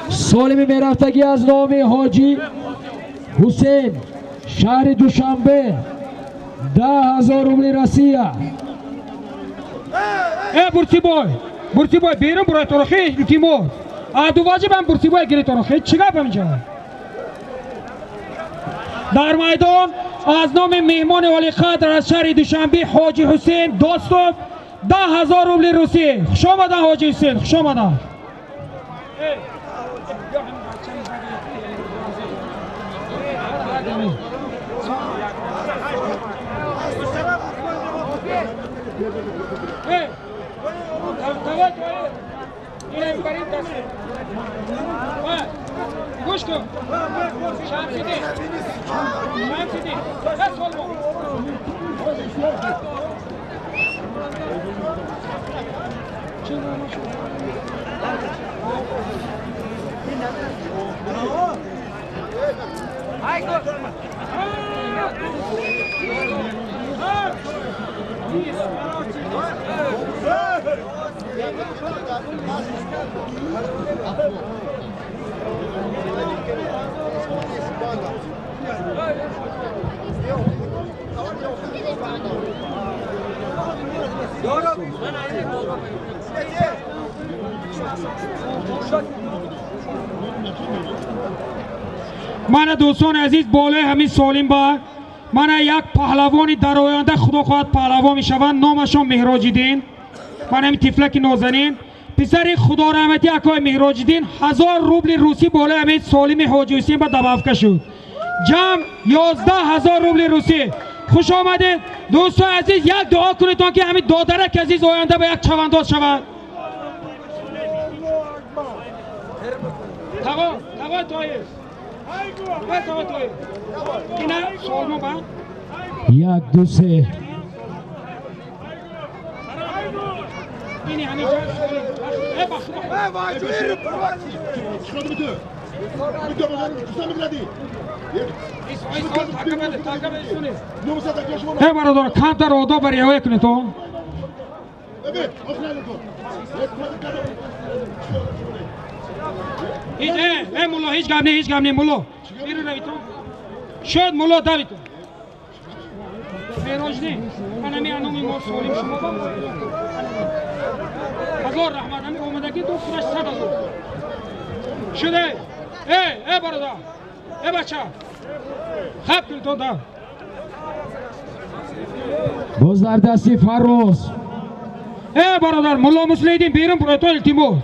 Солими мерафтагӣ аз номи ҳоҷи Ҳусейн, шаҳри Душанбе, 10,000 рубли Россия. Э Буртибой, Буртибой берун бурай торохи, илтимос. Аду ваҷибам Буртибой гири торохи, чӣ гап инҷо? Дар майдон аз номи меҳмони олиқадр аз шаҳри Душанбе ҳоҷи Ҳусейн Достов 10,000 рубли русӣ. Хуш омадан ҳоҷи Ҳусейн, хуш омадан. Гӯш кун. Шамсиддин. Шамсиддин. Бас Солмон. Мана дӯстони азиз, болои ҳамин солим ба мана як паҳлавони дар оянда худо хоҳад паҳлавон мешаванд, номашон Меҳроҷиддин. Мана ҳамин тифлаки нозанин, писари худораҳмати акои Меҳроҷиддин, 1000 рубли русӣ болои ҳамин солими ҳоҷи Ҳусейн ба добавка шуд. Ҷамъ 11,000 рубли русӣ. Хуш омадед дӯстони азиз, як дуо кунедон ки ҳамин додараки азиз оянда ба як чавандоз шавад. Тағо, тағо Тоир. Ина солмо ба? 1, 2, 3. Ини ҳамин ҷо солим. Э, бахши, бахши. Э бародар, камтар одоб риоя кунед то. Ҳеҷ э мулло, ҳеҷ гап не, ҳеҷ гап не мулло. Берун равед то. Шуд мулло давид. Мероҷ не. Ман ҳамин аноми мо солим шумо ба. Ҳазор раҳмат, ҳамин омадагӣ ду худаш 100,000. Шуд э. Э бародар. Э бача. Хаб кунед то да. Боз дар дасти Фарроз. Э бародар, мулло Муслиҳиддин берун буроед то илтимос.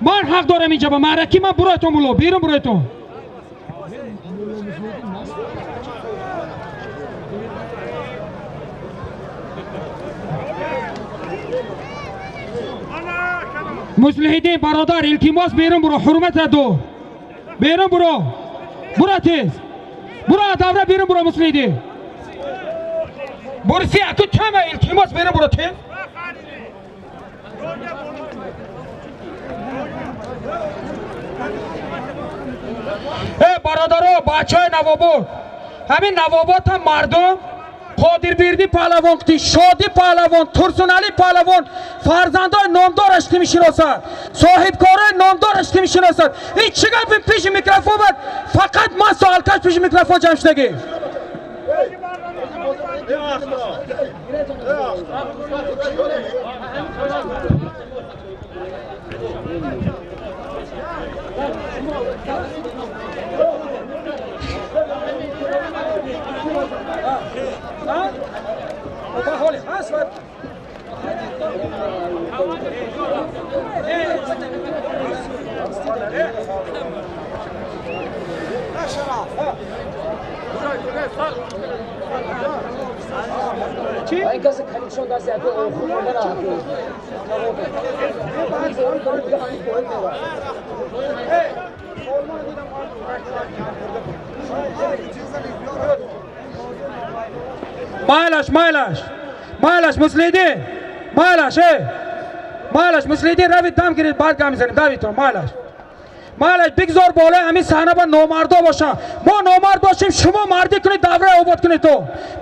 Ман ҳақ дорам инҷа ба маъраки ман буроед то мулло, берун буроед то. Муслиҳиддин бародар, илтимос берун буро, ҳурмата ду. Берун буро. Буро тез. Буро давра берун буро Муслиҳиддин. Бурси аку тама илтимос берун буро тез. Э бародаро, бачаҳои Навобод. Ҳамин Навобод ҳам мардум Қодирбирдӣ паҳлавон, Шодӣ паҳлавон, Турсуналӣ паҳлавон фарзандои номдораш ки мешиносад, соҳибкорои номдораш ки мешиносад. Ин чӣ гапи пеши микрофон бад? Фақат ман суолкаш пеши микрофон ҷамъ шудагӣ. این کسی کلیشون دستی اکو خون نه اکو. Майлаш, майлаш. Майлаш Муслиҳиддин. Майлаш, э. Майлаш Муслиҳиддин равид дам гиред, баъд гап мезанем. Давид то майлаш. Майлаш бигзор болои ҳамин саҳна ба номардо бошанд. Мо номард бошем, шумо мардӣ кунед, давраи обод кунед то.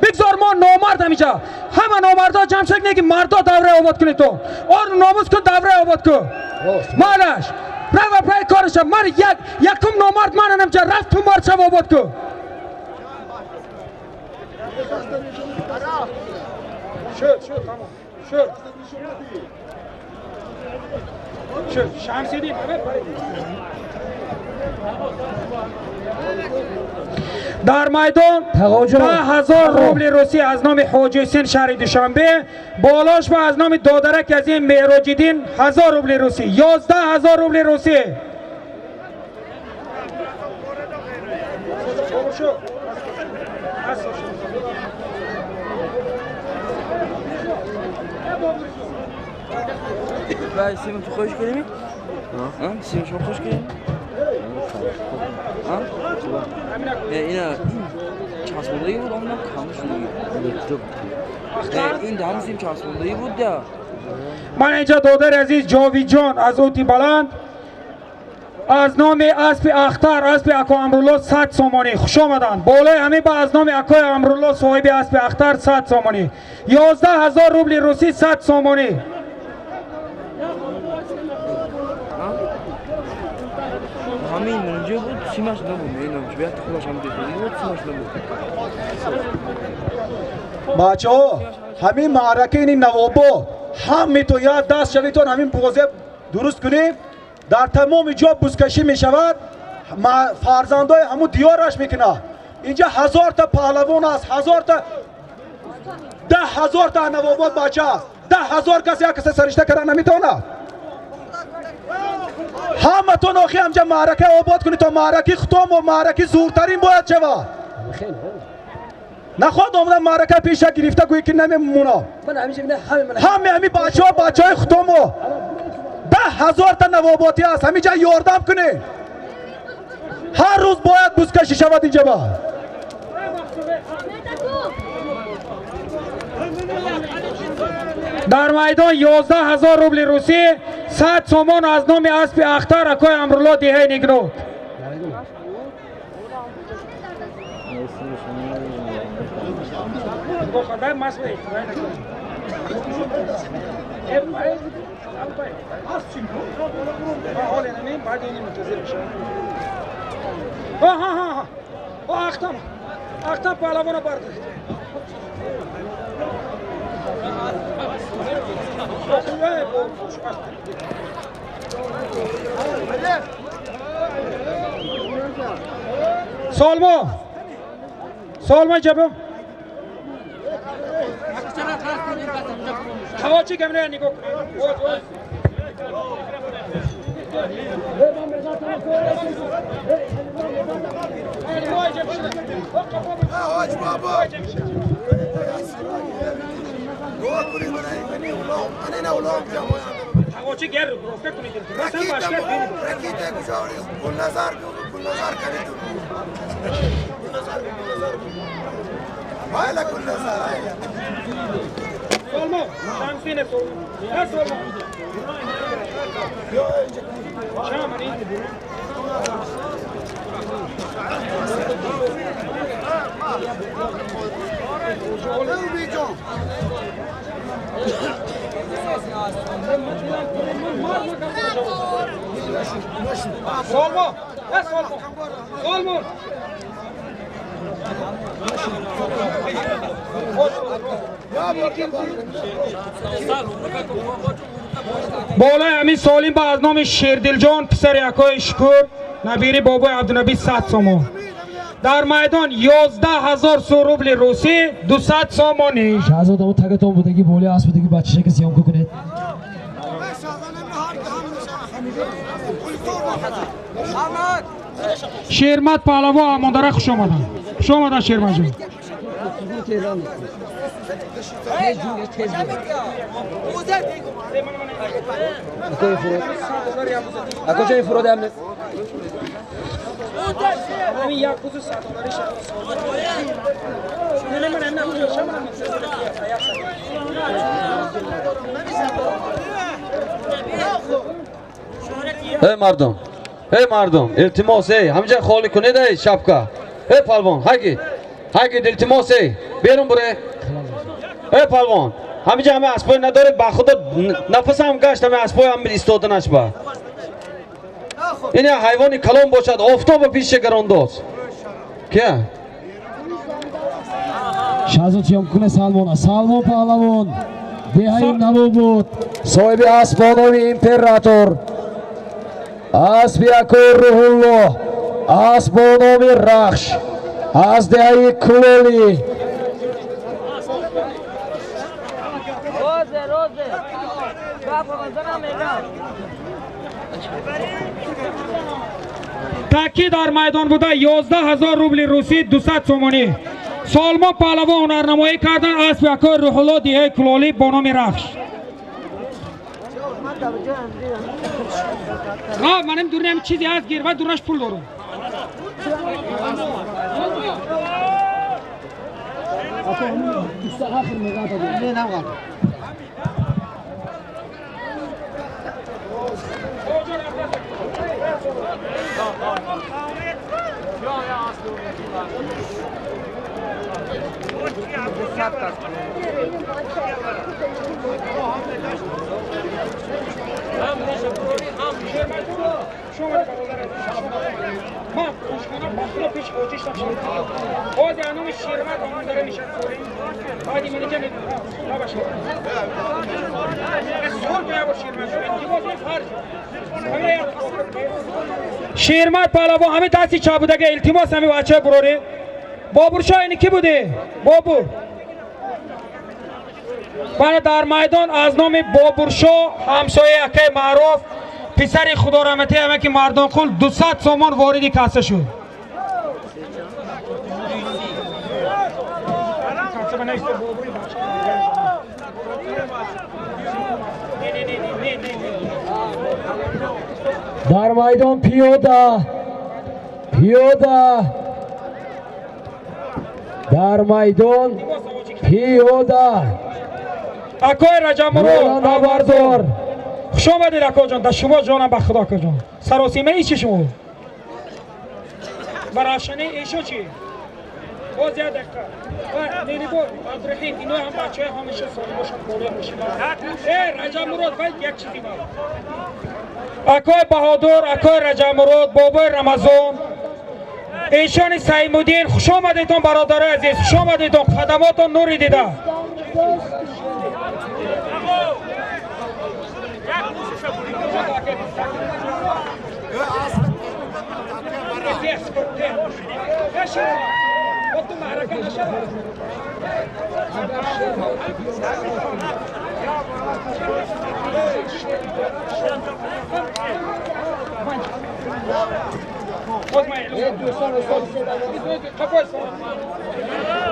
Бигзор мо номард ҳаминҷа. Ҳама номардо ҷамъ шавед, не ки мардо давраи обод кунед то. Ор номус кун, давраи обод кун. Майлаш, рава пай кораша. Ман як якум номард манам ҳаминҷа. Рафт ту мард шав обод кун. Шуд, шуд, тамом. Шуд. Шуд, Шамсиддин, дар майдон 10,000 рубли русӣ аз номи Ҳоҷи Ҳусин шаҳри Душанбе, болош ва аз номи додарак аз ин Меҳроҷиддин 1000 рубли русӣ, 11,000 рубли русӣ. سیم تو خوش کنیم؟ ها؟ سیم شما خوش کنیم؟ ها؟ اینا چسبوندگی بود، اونم کم شده. این دهم سیم چسبوندگی بود ده. من اینجا دادر عزیز جاوید جان از اوتی بلند از نام اسب اختر اسب اکو امرالله 100 سومانی خوش آمدند. بالای همه با از نام اکوی امرالله صاحب اسب اختر 100 سومانی، 11,000 روبل روسی 100 سومانی. همین اونجا بود سیمش نبود، اینم چه بیاد خودش هم دیگه بود سیمش نبود. بچه‌ها همین معرکه این نوابا هم تو یاد دست شویتون همین بغض درست کنیم. در تمام جا بزکشی می شود، فرزندای همون دیارش میکنه. اینجا 1000 تا پهلوان است، 1000 تا 10,000 تا نوابات بچه است. 10,000 کس یک کس سرشته کردن نمیتونه. همتون آخی همجا معرکه آباد کنید تا معرکه ختم و معرکه زورترین باید شود. نخواد آمدن معرکه پیش گرفته گویی که نمیمونه. همه همی بچه ها بچه های ختم و 10,000 تا نواباتی است. همینجا یاردم کنید. هر روز باید بزکشی شود اینجا با. در میدان 11,000 روبل روسی 100 سومان از نام اسب اختر اکای امرالله دیه نگرود. Ахтам паҳлавона бардоред. Солмо, Солмо ҷабо. Ҳаво чӣ камера нигоҳ кунед. Болои ҳамин солим ба аз номи Шердилҷон писари акои Шукур набири бобои Абдунаби 100 сомон. Дар майдон 11 000 су рубли русӣ 200 сомонӣ. Шаҳзод, амо тагатон будаги болои асп будаги бачашака съёмка кунед. Шермат паҳлавон Амондара, хуш омадан. Хуш омадан, Шерматҷон. Акоҷои фуроди ҳам нест. Эй мардум, эй мардум, илтимос, эй, ҳамҷа холӣ кунед, эй шапка. Эй палвон, ҳагид, ҳагид, илтимос, эй, берун буре. Эй палвон, ҳамҷа ҳама аспой надоред, ба худо нафасам гашт, ҳама аспой ҳам истоданаш ба. Ин як ҳайвони калон бошад, офтоба пиша гарондоз. Кия? Шаҳзод съёмка кунед Салмона. Салмон паҳлавон деҳаи Навобод, соҳиби асп бо номи Император, аспи акои Рӯҳуллоҳ, асп бо номи Рахш аз деҳаи Кулолӣ. Таки дар майдон буда 11 000 рубли русӣ 200 сомонӣ. Солмон паҳлавон ҳунарнамоӣ кардан аспи акои Рӯҳуллоҳ деҳаи Кулолӣ бо номи Рахш. Манам дурнам чизе ҳаст гир ва дурнаш пул дорам. Шермат паҳлавон ҳамин дасти чап будага, илтимос ҳамин бачаи бурорӣ. Бобуршоҳ ини кӣ будӣ? Бобур. Бана дар майдон аз номи Бобуршоҳ ҳамсояи акаи Маъруф писари худораҳматӣ ҳамаки Мардонқул 200 сомон вориди касса шуд. Дар майдон пиёда, пиёда, дар майдон пиёда. Акои Раҷабмурод набардор, хуш омадед акоҷон, дар шумо ҷонам ба худо акоҷон. Саросимаи чи шумо? Ва равшании эшо чи? Боз як дақиқа. Меҳрибон, Абдурахим, ино ҳам бачаҳои ҳамеша солим бошанд, болои ҳошима. Раҷабмурод, вай як чизи ман. Акои Баҳодур, акои Раҷабмурод, бобои Рамазон, эшони Саимуддин, хуш омадедон, бародарои азиз, хуш омадедон, қадамотон нури дида.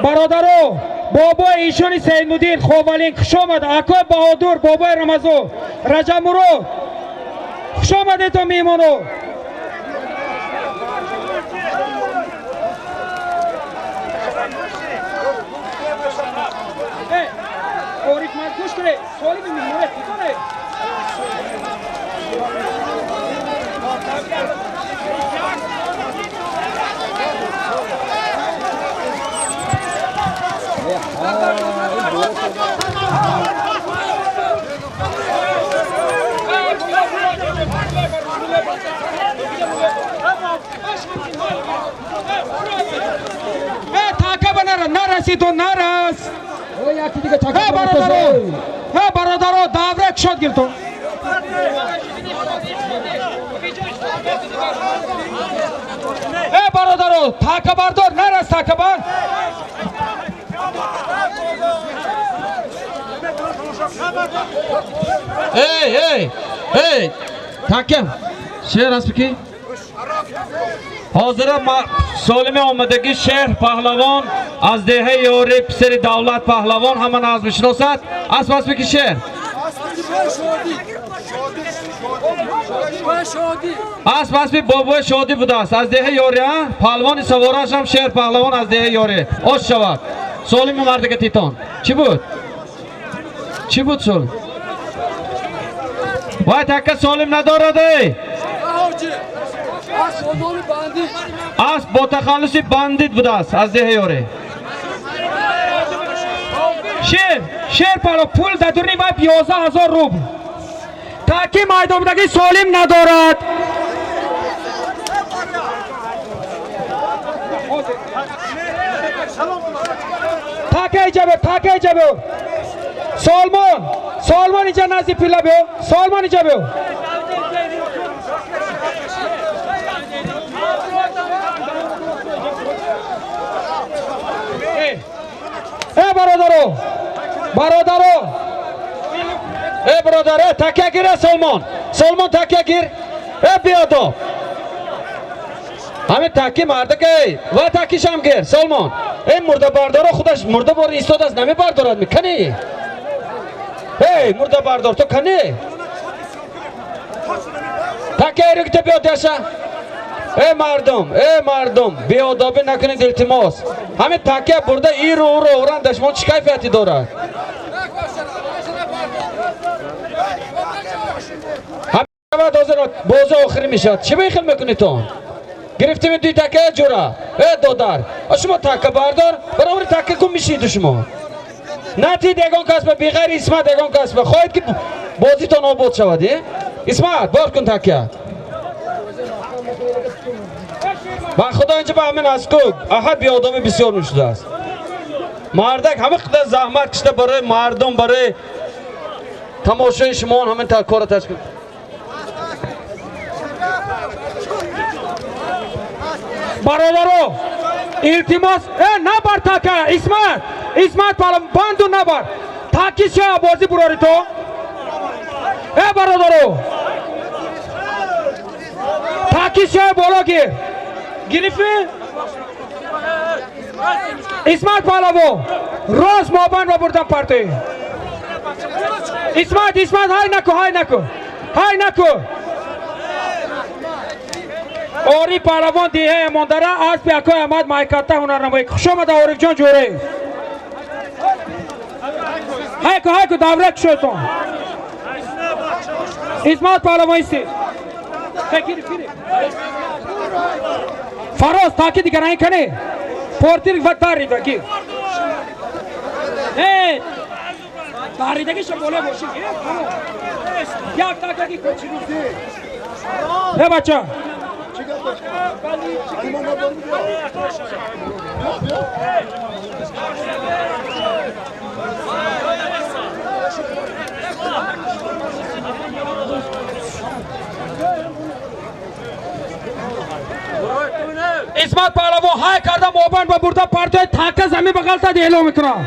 Бародаро, бобои ишони Саидмуддин Ховалин, хуш омад, акои Баҳодур, бобои Рамазон, Раҷабмурод, хуш омадедон, меҳмоно. Ориф, ман гӯш кунед, солими меҳмоне худоне. Така ба нарасид, нарас. Бародаро, бародаро, давра кушод гиртон. Бародаро, такабардор нарас, такабар. Эй, эй, эй, такя. Шер аст ки? Ҳозира солими омадагӣ Шер паҳлавон аз деҳаи Ёри, писари Давлат паҳлавон, ҳама нағз мешиносад. Асп аспи ки Шер? Асп аспи бобои Шодӣ будааст аз деҳаи Ёри, а? Паҳлавони савораш ҳам Шер паҳлавон аз деҳаи Ёри. Ош шавад. Солими мардага титон. Чӣ буд? Чӣ буд сол? Вай такка солим надорад, эй! Асп бо тахаллуси Бандит будааст аз деҳаи Ёри. Шер, Шер пало, пул дар дуруни вай 11 000 рубл. Таки майдонбудагӣ солим надорад. Така иҷа биё, така иҷа биё. Солмон, Солмон иҷа назди пила биё, Солмон иҷа биё. Бародаро, бародаро. Бародар, такя гир, Солмон. Солмон, такя гир. Биёдо. Ҳамин таки мардака, ва такишам гир, Солмон. Мурда бардоро худаш мурда бор истодааст, намебардорад ми? Кани? Эй, мурда бардор, ту кани? Такя эрикте биё деша. Эй мардум, эй мардум, беодобӣ накунед, илтимос. Ҳамин такя бурда иру уро уран дашмон чӣ кайфияте дорад? Бозӣ охирӣ мешавад. Чӣ бехел мекунед-тон? Гирифтем дуи такя ҷура. Э додар, шумо така бардор, баробари така кун мешиду шумо. Натид ягон кас ба беғайри Исмат ягон кас ба хоҳед ки бозитон обод шавад, е? Исмат, бор кун такя. Ба худо инҷа ба ҳамин аз ку аҳад беодобӣ бисёр мешудааст. Мардак ҳама қадар заҳмат кашида барои мардум, барои тамошои шумо ҳамин кора ташкил. Бародаро, илтимос, набар така, Исмат, Исмат банду набар. Таки ша бозӣ бурори то. Бародаро, таки ша боло гир. Гирифти? Исмат паҳлавон, рост мобанд ва бурдан партои. Исмат, Исмат, ҳай наку, ҳай наку. Ҳай наку. Ориф паҳлавон деҳаи Амондара, аспи акои Аҳмад Майкатта ҳунарнамоӣ. Хуш омада, Орифҷон Ҷӯраев. Ҳайку, ҳайку, давра кушойтон. Исмат паҳлавон истед. Фароз, таки дигаранги кане. Портир ва дарида гир. Э! Даридагиша боле боши. Тамом. Як такаги кочи. Э бача. Исмат паҳлавон ҳай карда мобайн ба бурда партои така замин ба ғалтад эълон мекунад.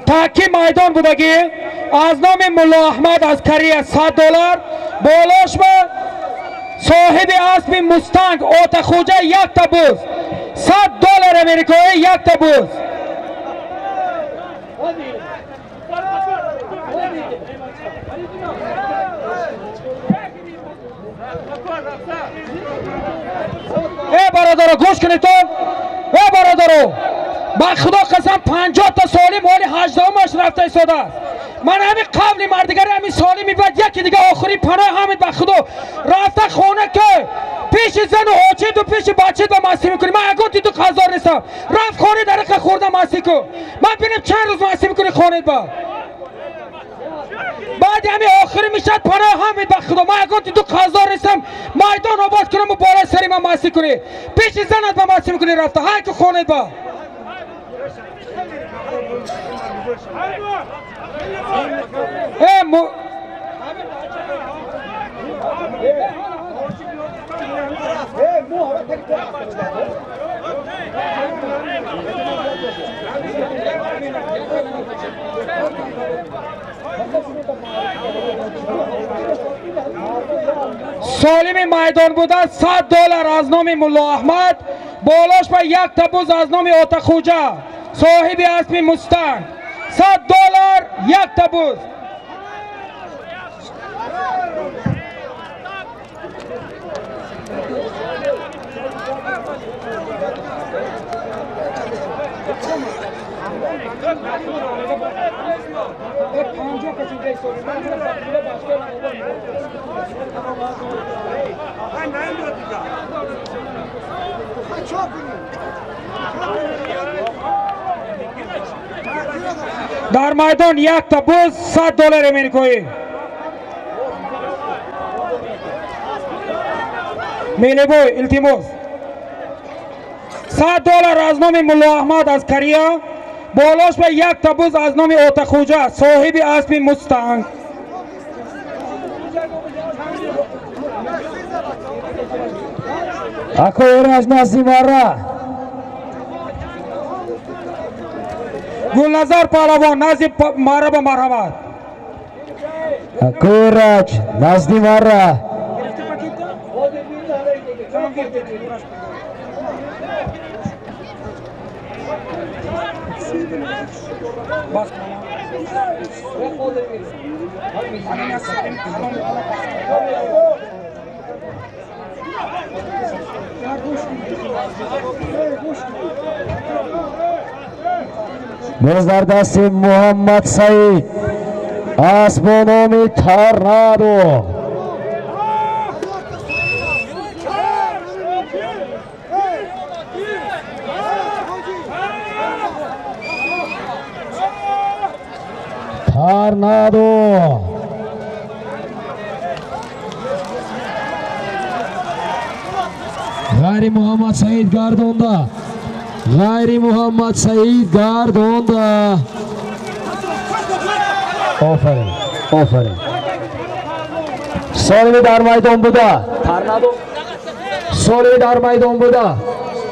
Таки майдон будагӣ аз номи Мулло Аҳмад аз Корея $100 болош ба соҳиби аспи Мустанг Отахуҷа якта буз $100 америкоӣ якта буз. Э бародаро гӯш кунед то, э бародаро, ба худо қасам 50 та солим ҳоли 18-умаш рафта истодааст. Ман ҳамин қавли мардигари ҳамин солими баъд яки дига охири паноҳ ҳамид ба худо рафта хона ки пеши зану ҳочиду пеши бачид ба мастӣ мекунӣ. Ман ягон тиду қазор нестам. Рафт хоне дариқа хӯрда мастӣ кун. Ман бинем чанд рӯз мастӣ мекунӣ хонед ба. Баъди ҳамин охири мешавад паноҳ ҳамид ба худо. Ман ягон тиду қазор нестам. Майдон обод кунам ва болои сари ман мастӣ кунӣ. Пеши занат ба мастӣ мекунӣ рафта. Ҳай ку хонед ба. Солими майдон буда $100 аз номи Мулло Аҳмад, болош ба як табуз аз номи Отахуҷа соҳиби аспи Мустанг $100 як табуз. Дар майдон як табуз $100 америкоӣ. Мелебой илтимос $100 аз номи Мулло Аҳмад аз Корея, болош ба як табуз аз номи Отахуҷа соҳиби аспи Мустанг. Ако Эраҷ назди марра. Гулназар паҳлавон назди марра ба марҳамат. Ако Эраҷ назди марра. Боз дар дасти Муҳаммад Саид асп бо номи Торнадо. Торнадо. Ғайри Муҳаммад Саид гардонда. Ғайри Муҳаммад Саид гардонда. Офарин, офарин. Солими дар майдон буда. Торнадо. Солими дар майдон буда.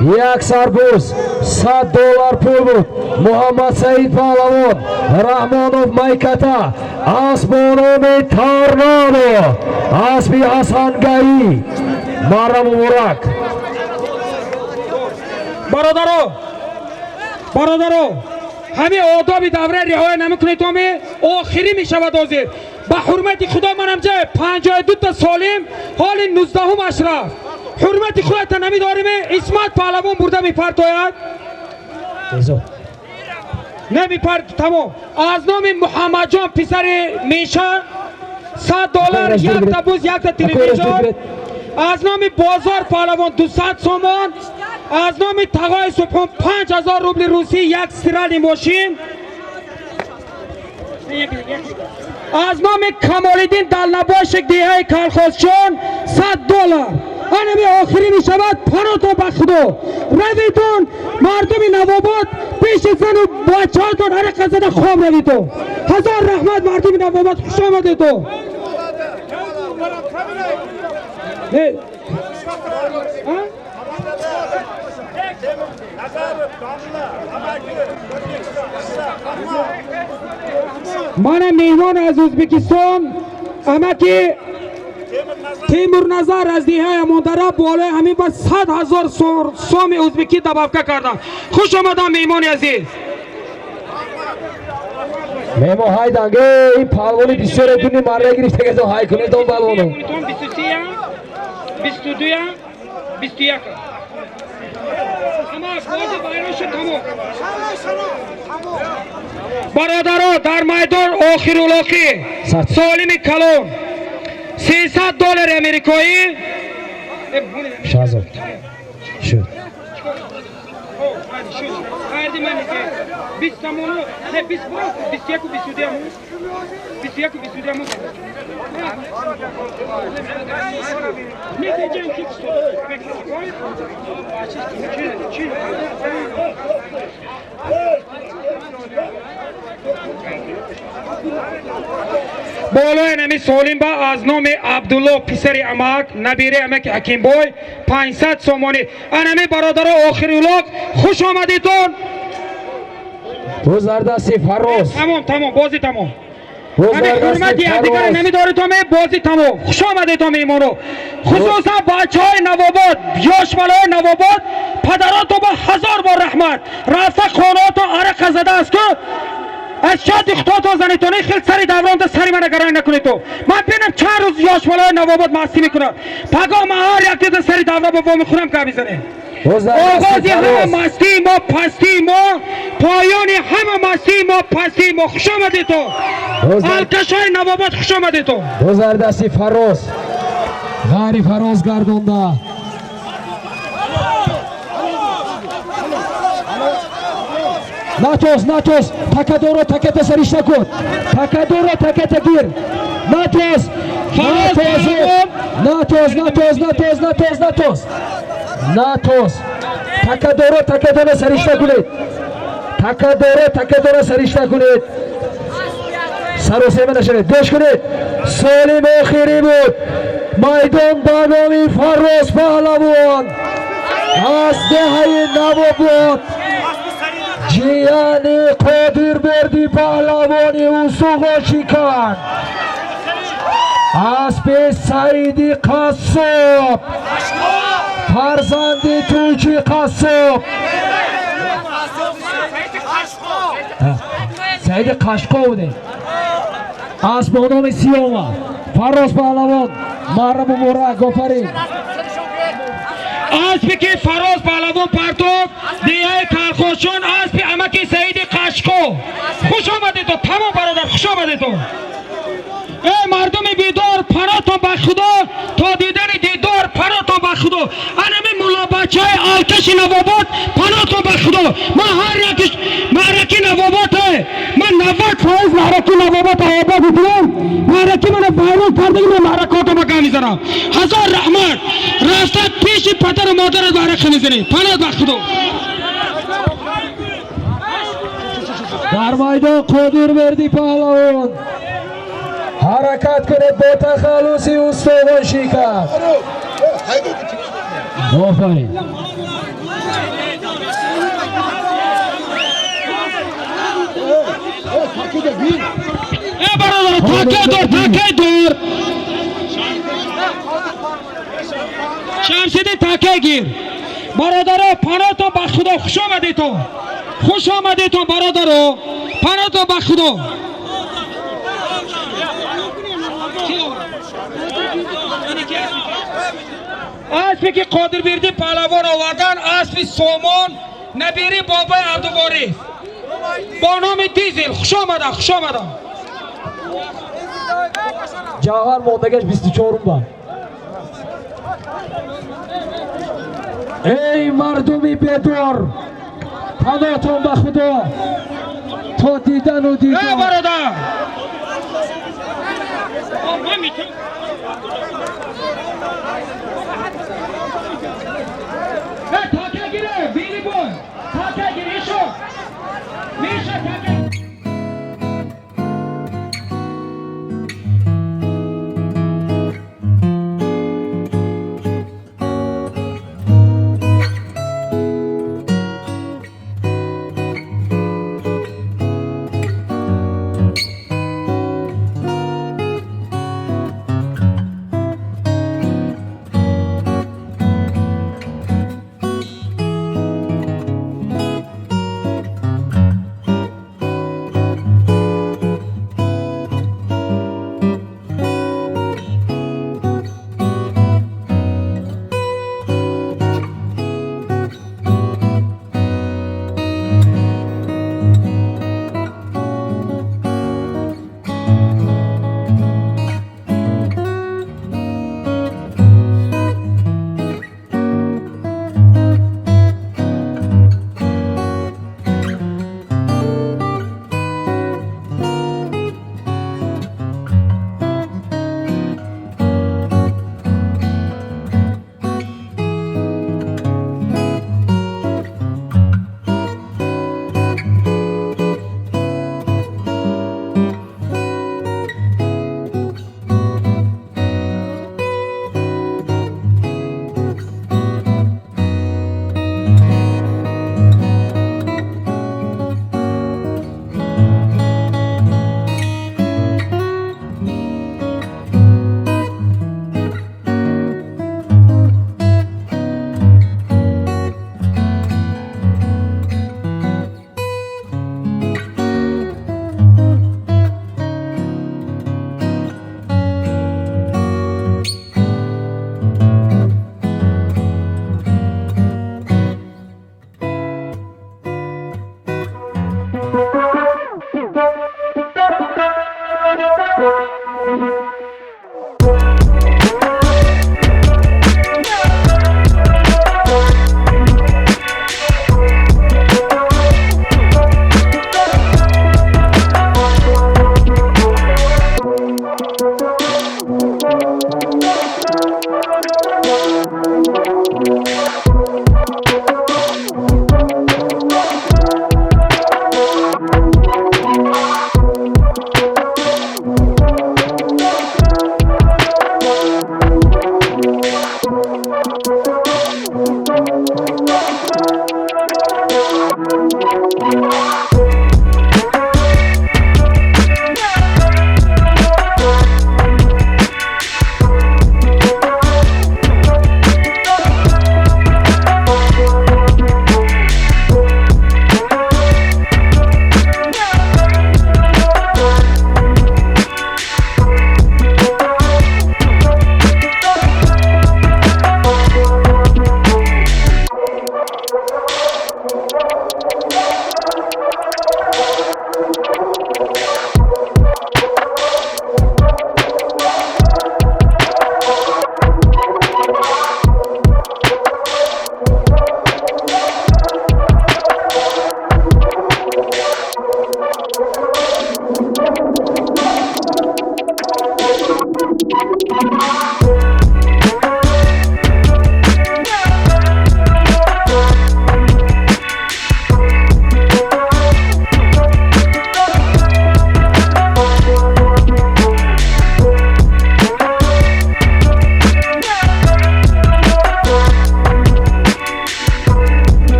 Як сарбуз $100 пул буд. Муҳаммад Саид паҳлавон, Раҳмонов Майката, асп бо номи Торнадо, аспи Ҳасангаӣ. Мара муборак. Бародаро, бародаро, ҳамин одоби давра риоя намекунед, томи охирӣ мешавад. Ҳозир ба ҳурмати Худо манам ҷа 52 та солим, ҳоли 19-умаш рафт. Ҳурмати худата намедорим. Исмат паҳлавон бурда мепартояд, намепарт. Тамом. Аз номи Муҳаммадҷон писари Меша $100, якта буз, якта телевизор. Аз номи Бозор паҳлавон 200 сомон. Аз номи Тағои Субҳон 5000 рубли русӣ, як стиральный мошин. Аз номи Камолиддин Далнабошик, деҳаи Калхозчон, $100. Анами охирӣ мешавад. Панотон ба Худо равитон, мардуми Навобод, пеши зану бачаҳотон арақа зада хоб равитон. Ҳазор раҳмат, мардуми Навобод, хуш омадетон. Мана меҳмон аз Ӯзбекистон, амаки Темурназар аз деҳаи Амондара болои ҳамин ба 100 000 соми ӯзбекӣ добавка карданд. Хуш омадам, меҳмони азиз. Меҳмон ҳайданг. Ин паҳлавони бисёре дуни марра гирифтагазо ҳай кунед он паҳлавоно. 23, 21. Бародаро, дар майдон охирулоқӣ солими калон $300 америкоӣ. Шаҳзод шуд. 20 сомону не, 20 бро, 21-у 22-аму, 21-у 22-аму. Болои нами солим ба аз номи Абдулло писари амак, набираи амаки Ҳакимбой, 500 сомонӣ. Анами бародаро, охирулоқ, хуш омадитон. Боз дар дасти Фарроз. Тамом, тамом, бозӣ тамом. Ҳамин ҳурмати якдигара намедоритон, бозӣ тамом. Хуш омадетон, меҳмоно, хусусан бачаҳои Навобод, ёшмалои Навобод. Падаротон ба ҳазор бор раҳмат. Рафта хонаотон арақа задааст ку, аз шоди худотон занитон. Хел сари давронда сари мана гаранг накунед. Ман бинам чанд рӯз ёшмалои Навобод мастӣ мекунад. Пагоҳ ман ҳар як дида сари давра ба во мехӯрам, ка бизанем. Оғози ҳама мастии мо пастии мо, поёни ҳама мастии мо пастии мо. Хуш омадетон, алкашҳои Навобод, хуш омадетон. Боз дар дасти Фарроз, ғайри Фарроз гардонда. Натоз, натоз, такадоро таката сариш накун, такадоро таката гир. Натоз, натоз, натоз, натоз, натоз, натоз, натоз, натоз. Такадоро такадоро сариш накунед, такадоро такадоро сариш накунед, саросема нашавед. Гӯш кунед, солим охирӣ буд. Майдон ба номи Фарроз паҳлавон аз деҳаи Навобод, ҷияни Қодирберди паҳлавони усуғошикан, аспи Саиди Қассоб, фарзанди Тӯйчи Қассоб, Саиди Қашқо будем, асп бо номи Сиёма. Фарроз паҳлавон, марра муборак, офарин. Аспе ки Фарроз паҳлавон партофт, деҳаи Калхошон, аспи амаки Саиди Қашқо. Хуш омадетон. Тамом, бародар, хуш омадетон. Эй мардуми бедор, панотон ба Худо то дидани дидор, панотон ба Худо. Анами муллобачаи алкаши Навобод, панотон ба Худо. Ман ҳар якиш маъраки Навоботе, ман 90% маъраки Навобод обод бикунам. Маъраки мана вайрон кардаги, ман маъракото ба гап мезанам. Ҳазор раҳмат. Рафта пеши падару модарат маърака мезанӣ. Панот ба Худо. Дар майдон Қодирберди паҳлавон, ҳаракат кунед бо тахаллуси устовон шикар. Офарин. Э, бародар, така дор, така дор. Шамсиддин, така гир. Бародаро, паноҳтон ба Худо, хуш омадедтон. Хуш омадедтон, бародаро. Паноҳтон ба Худо. Аспе ки Қодирбердӣ паҳлавон овардан, аспи Сомон, набири бобои Абдуборис бо номи Дизел. Хуш омада, хуш омада. Ҷавҳар мондагаш 24 ба. Эй мардуми бедор, паноҳтон ба Худо то дидану Э, дидор. Бародар.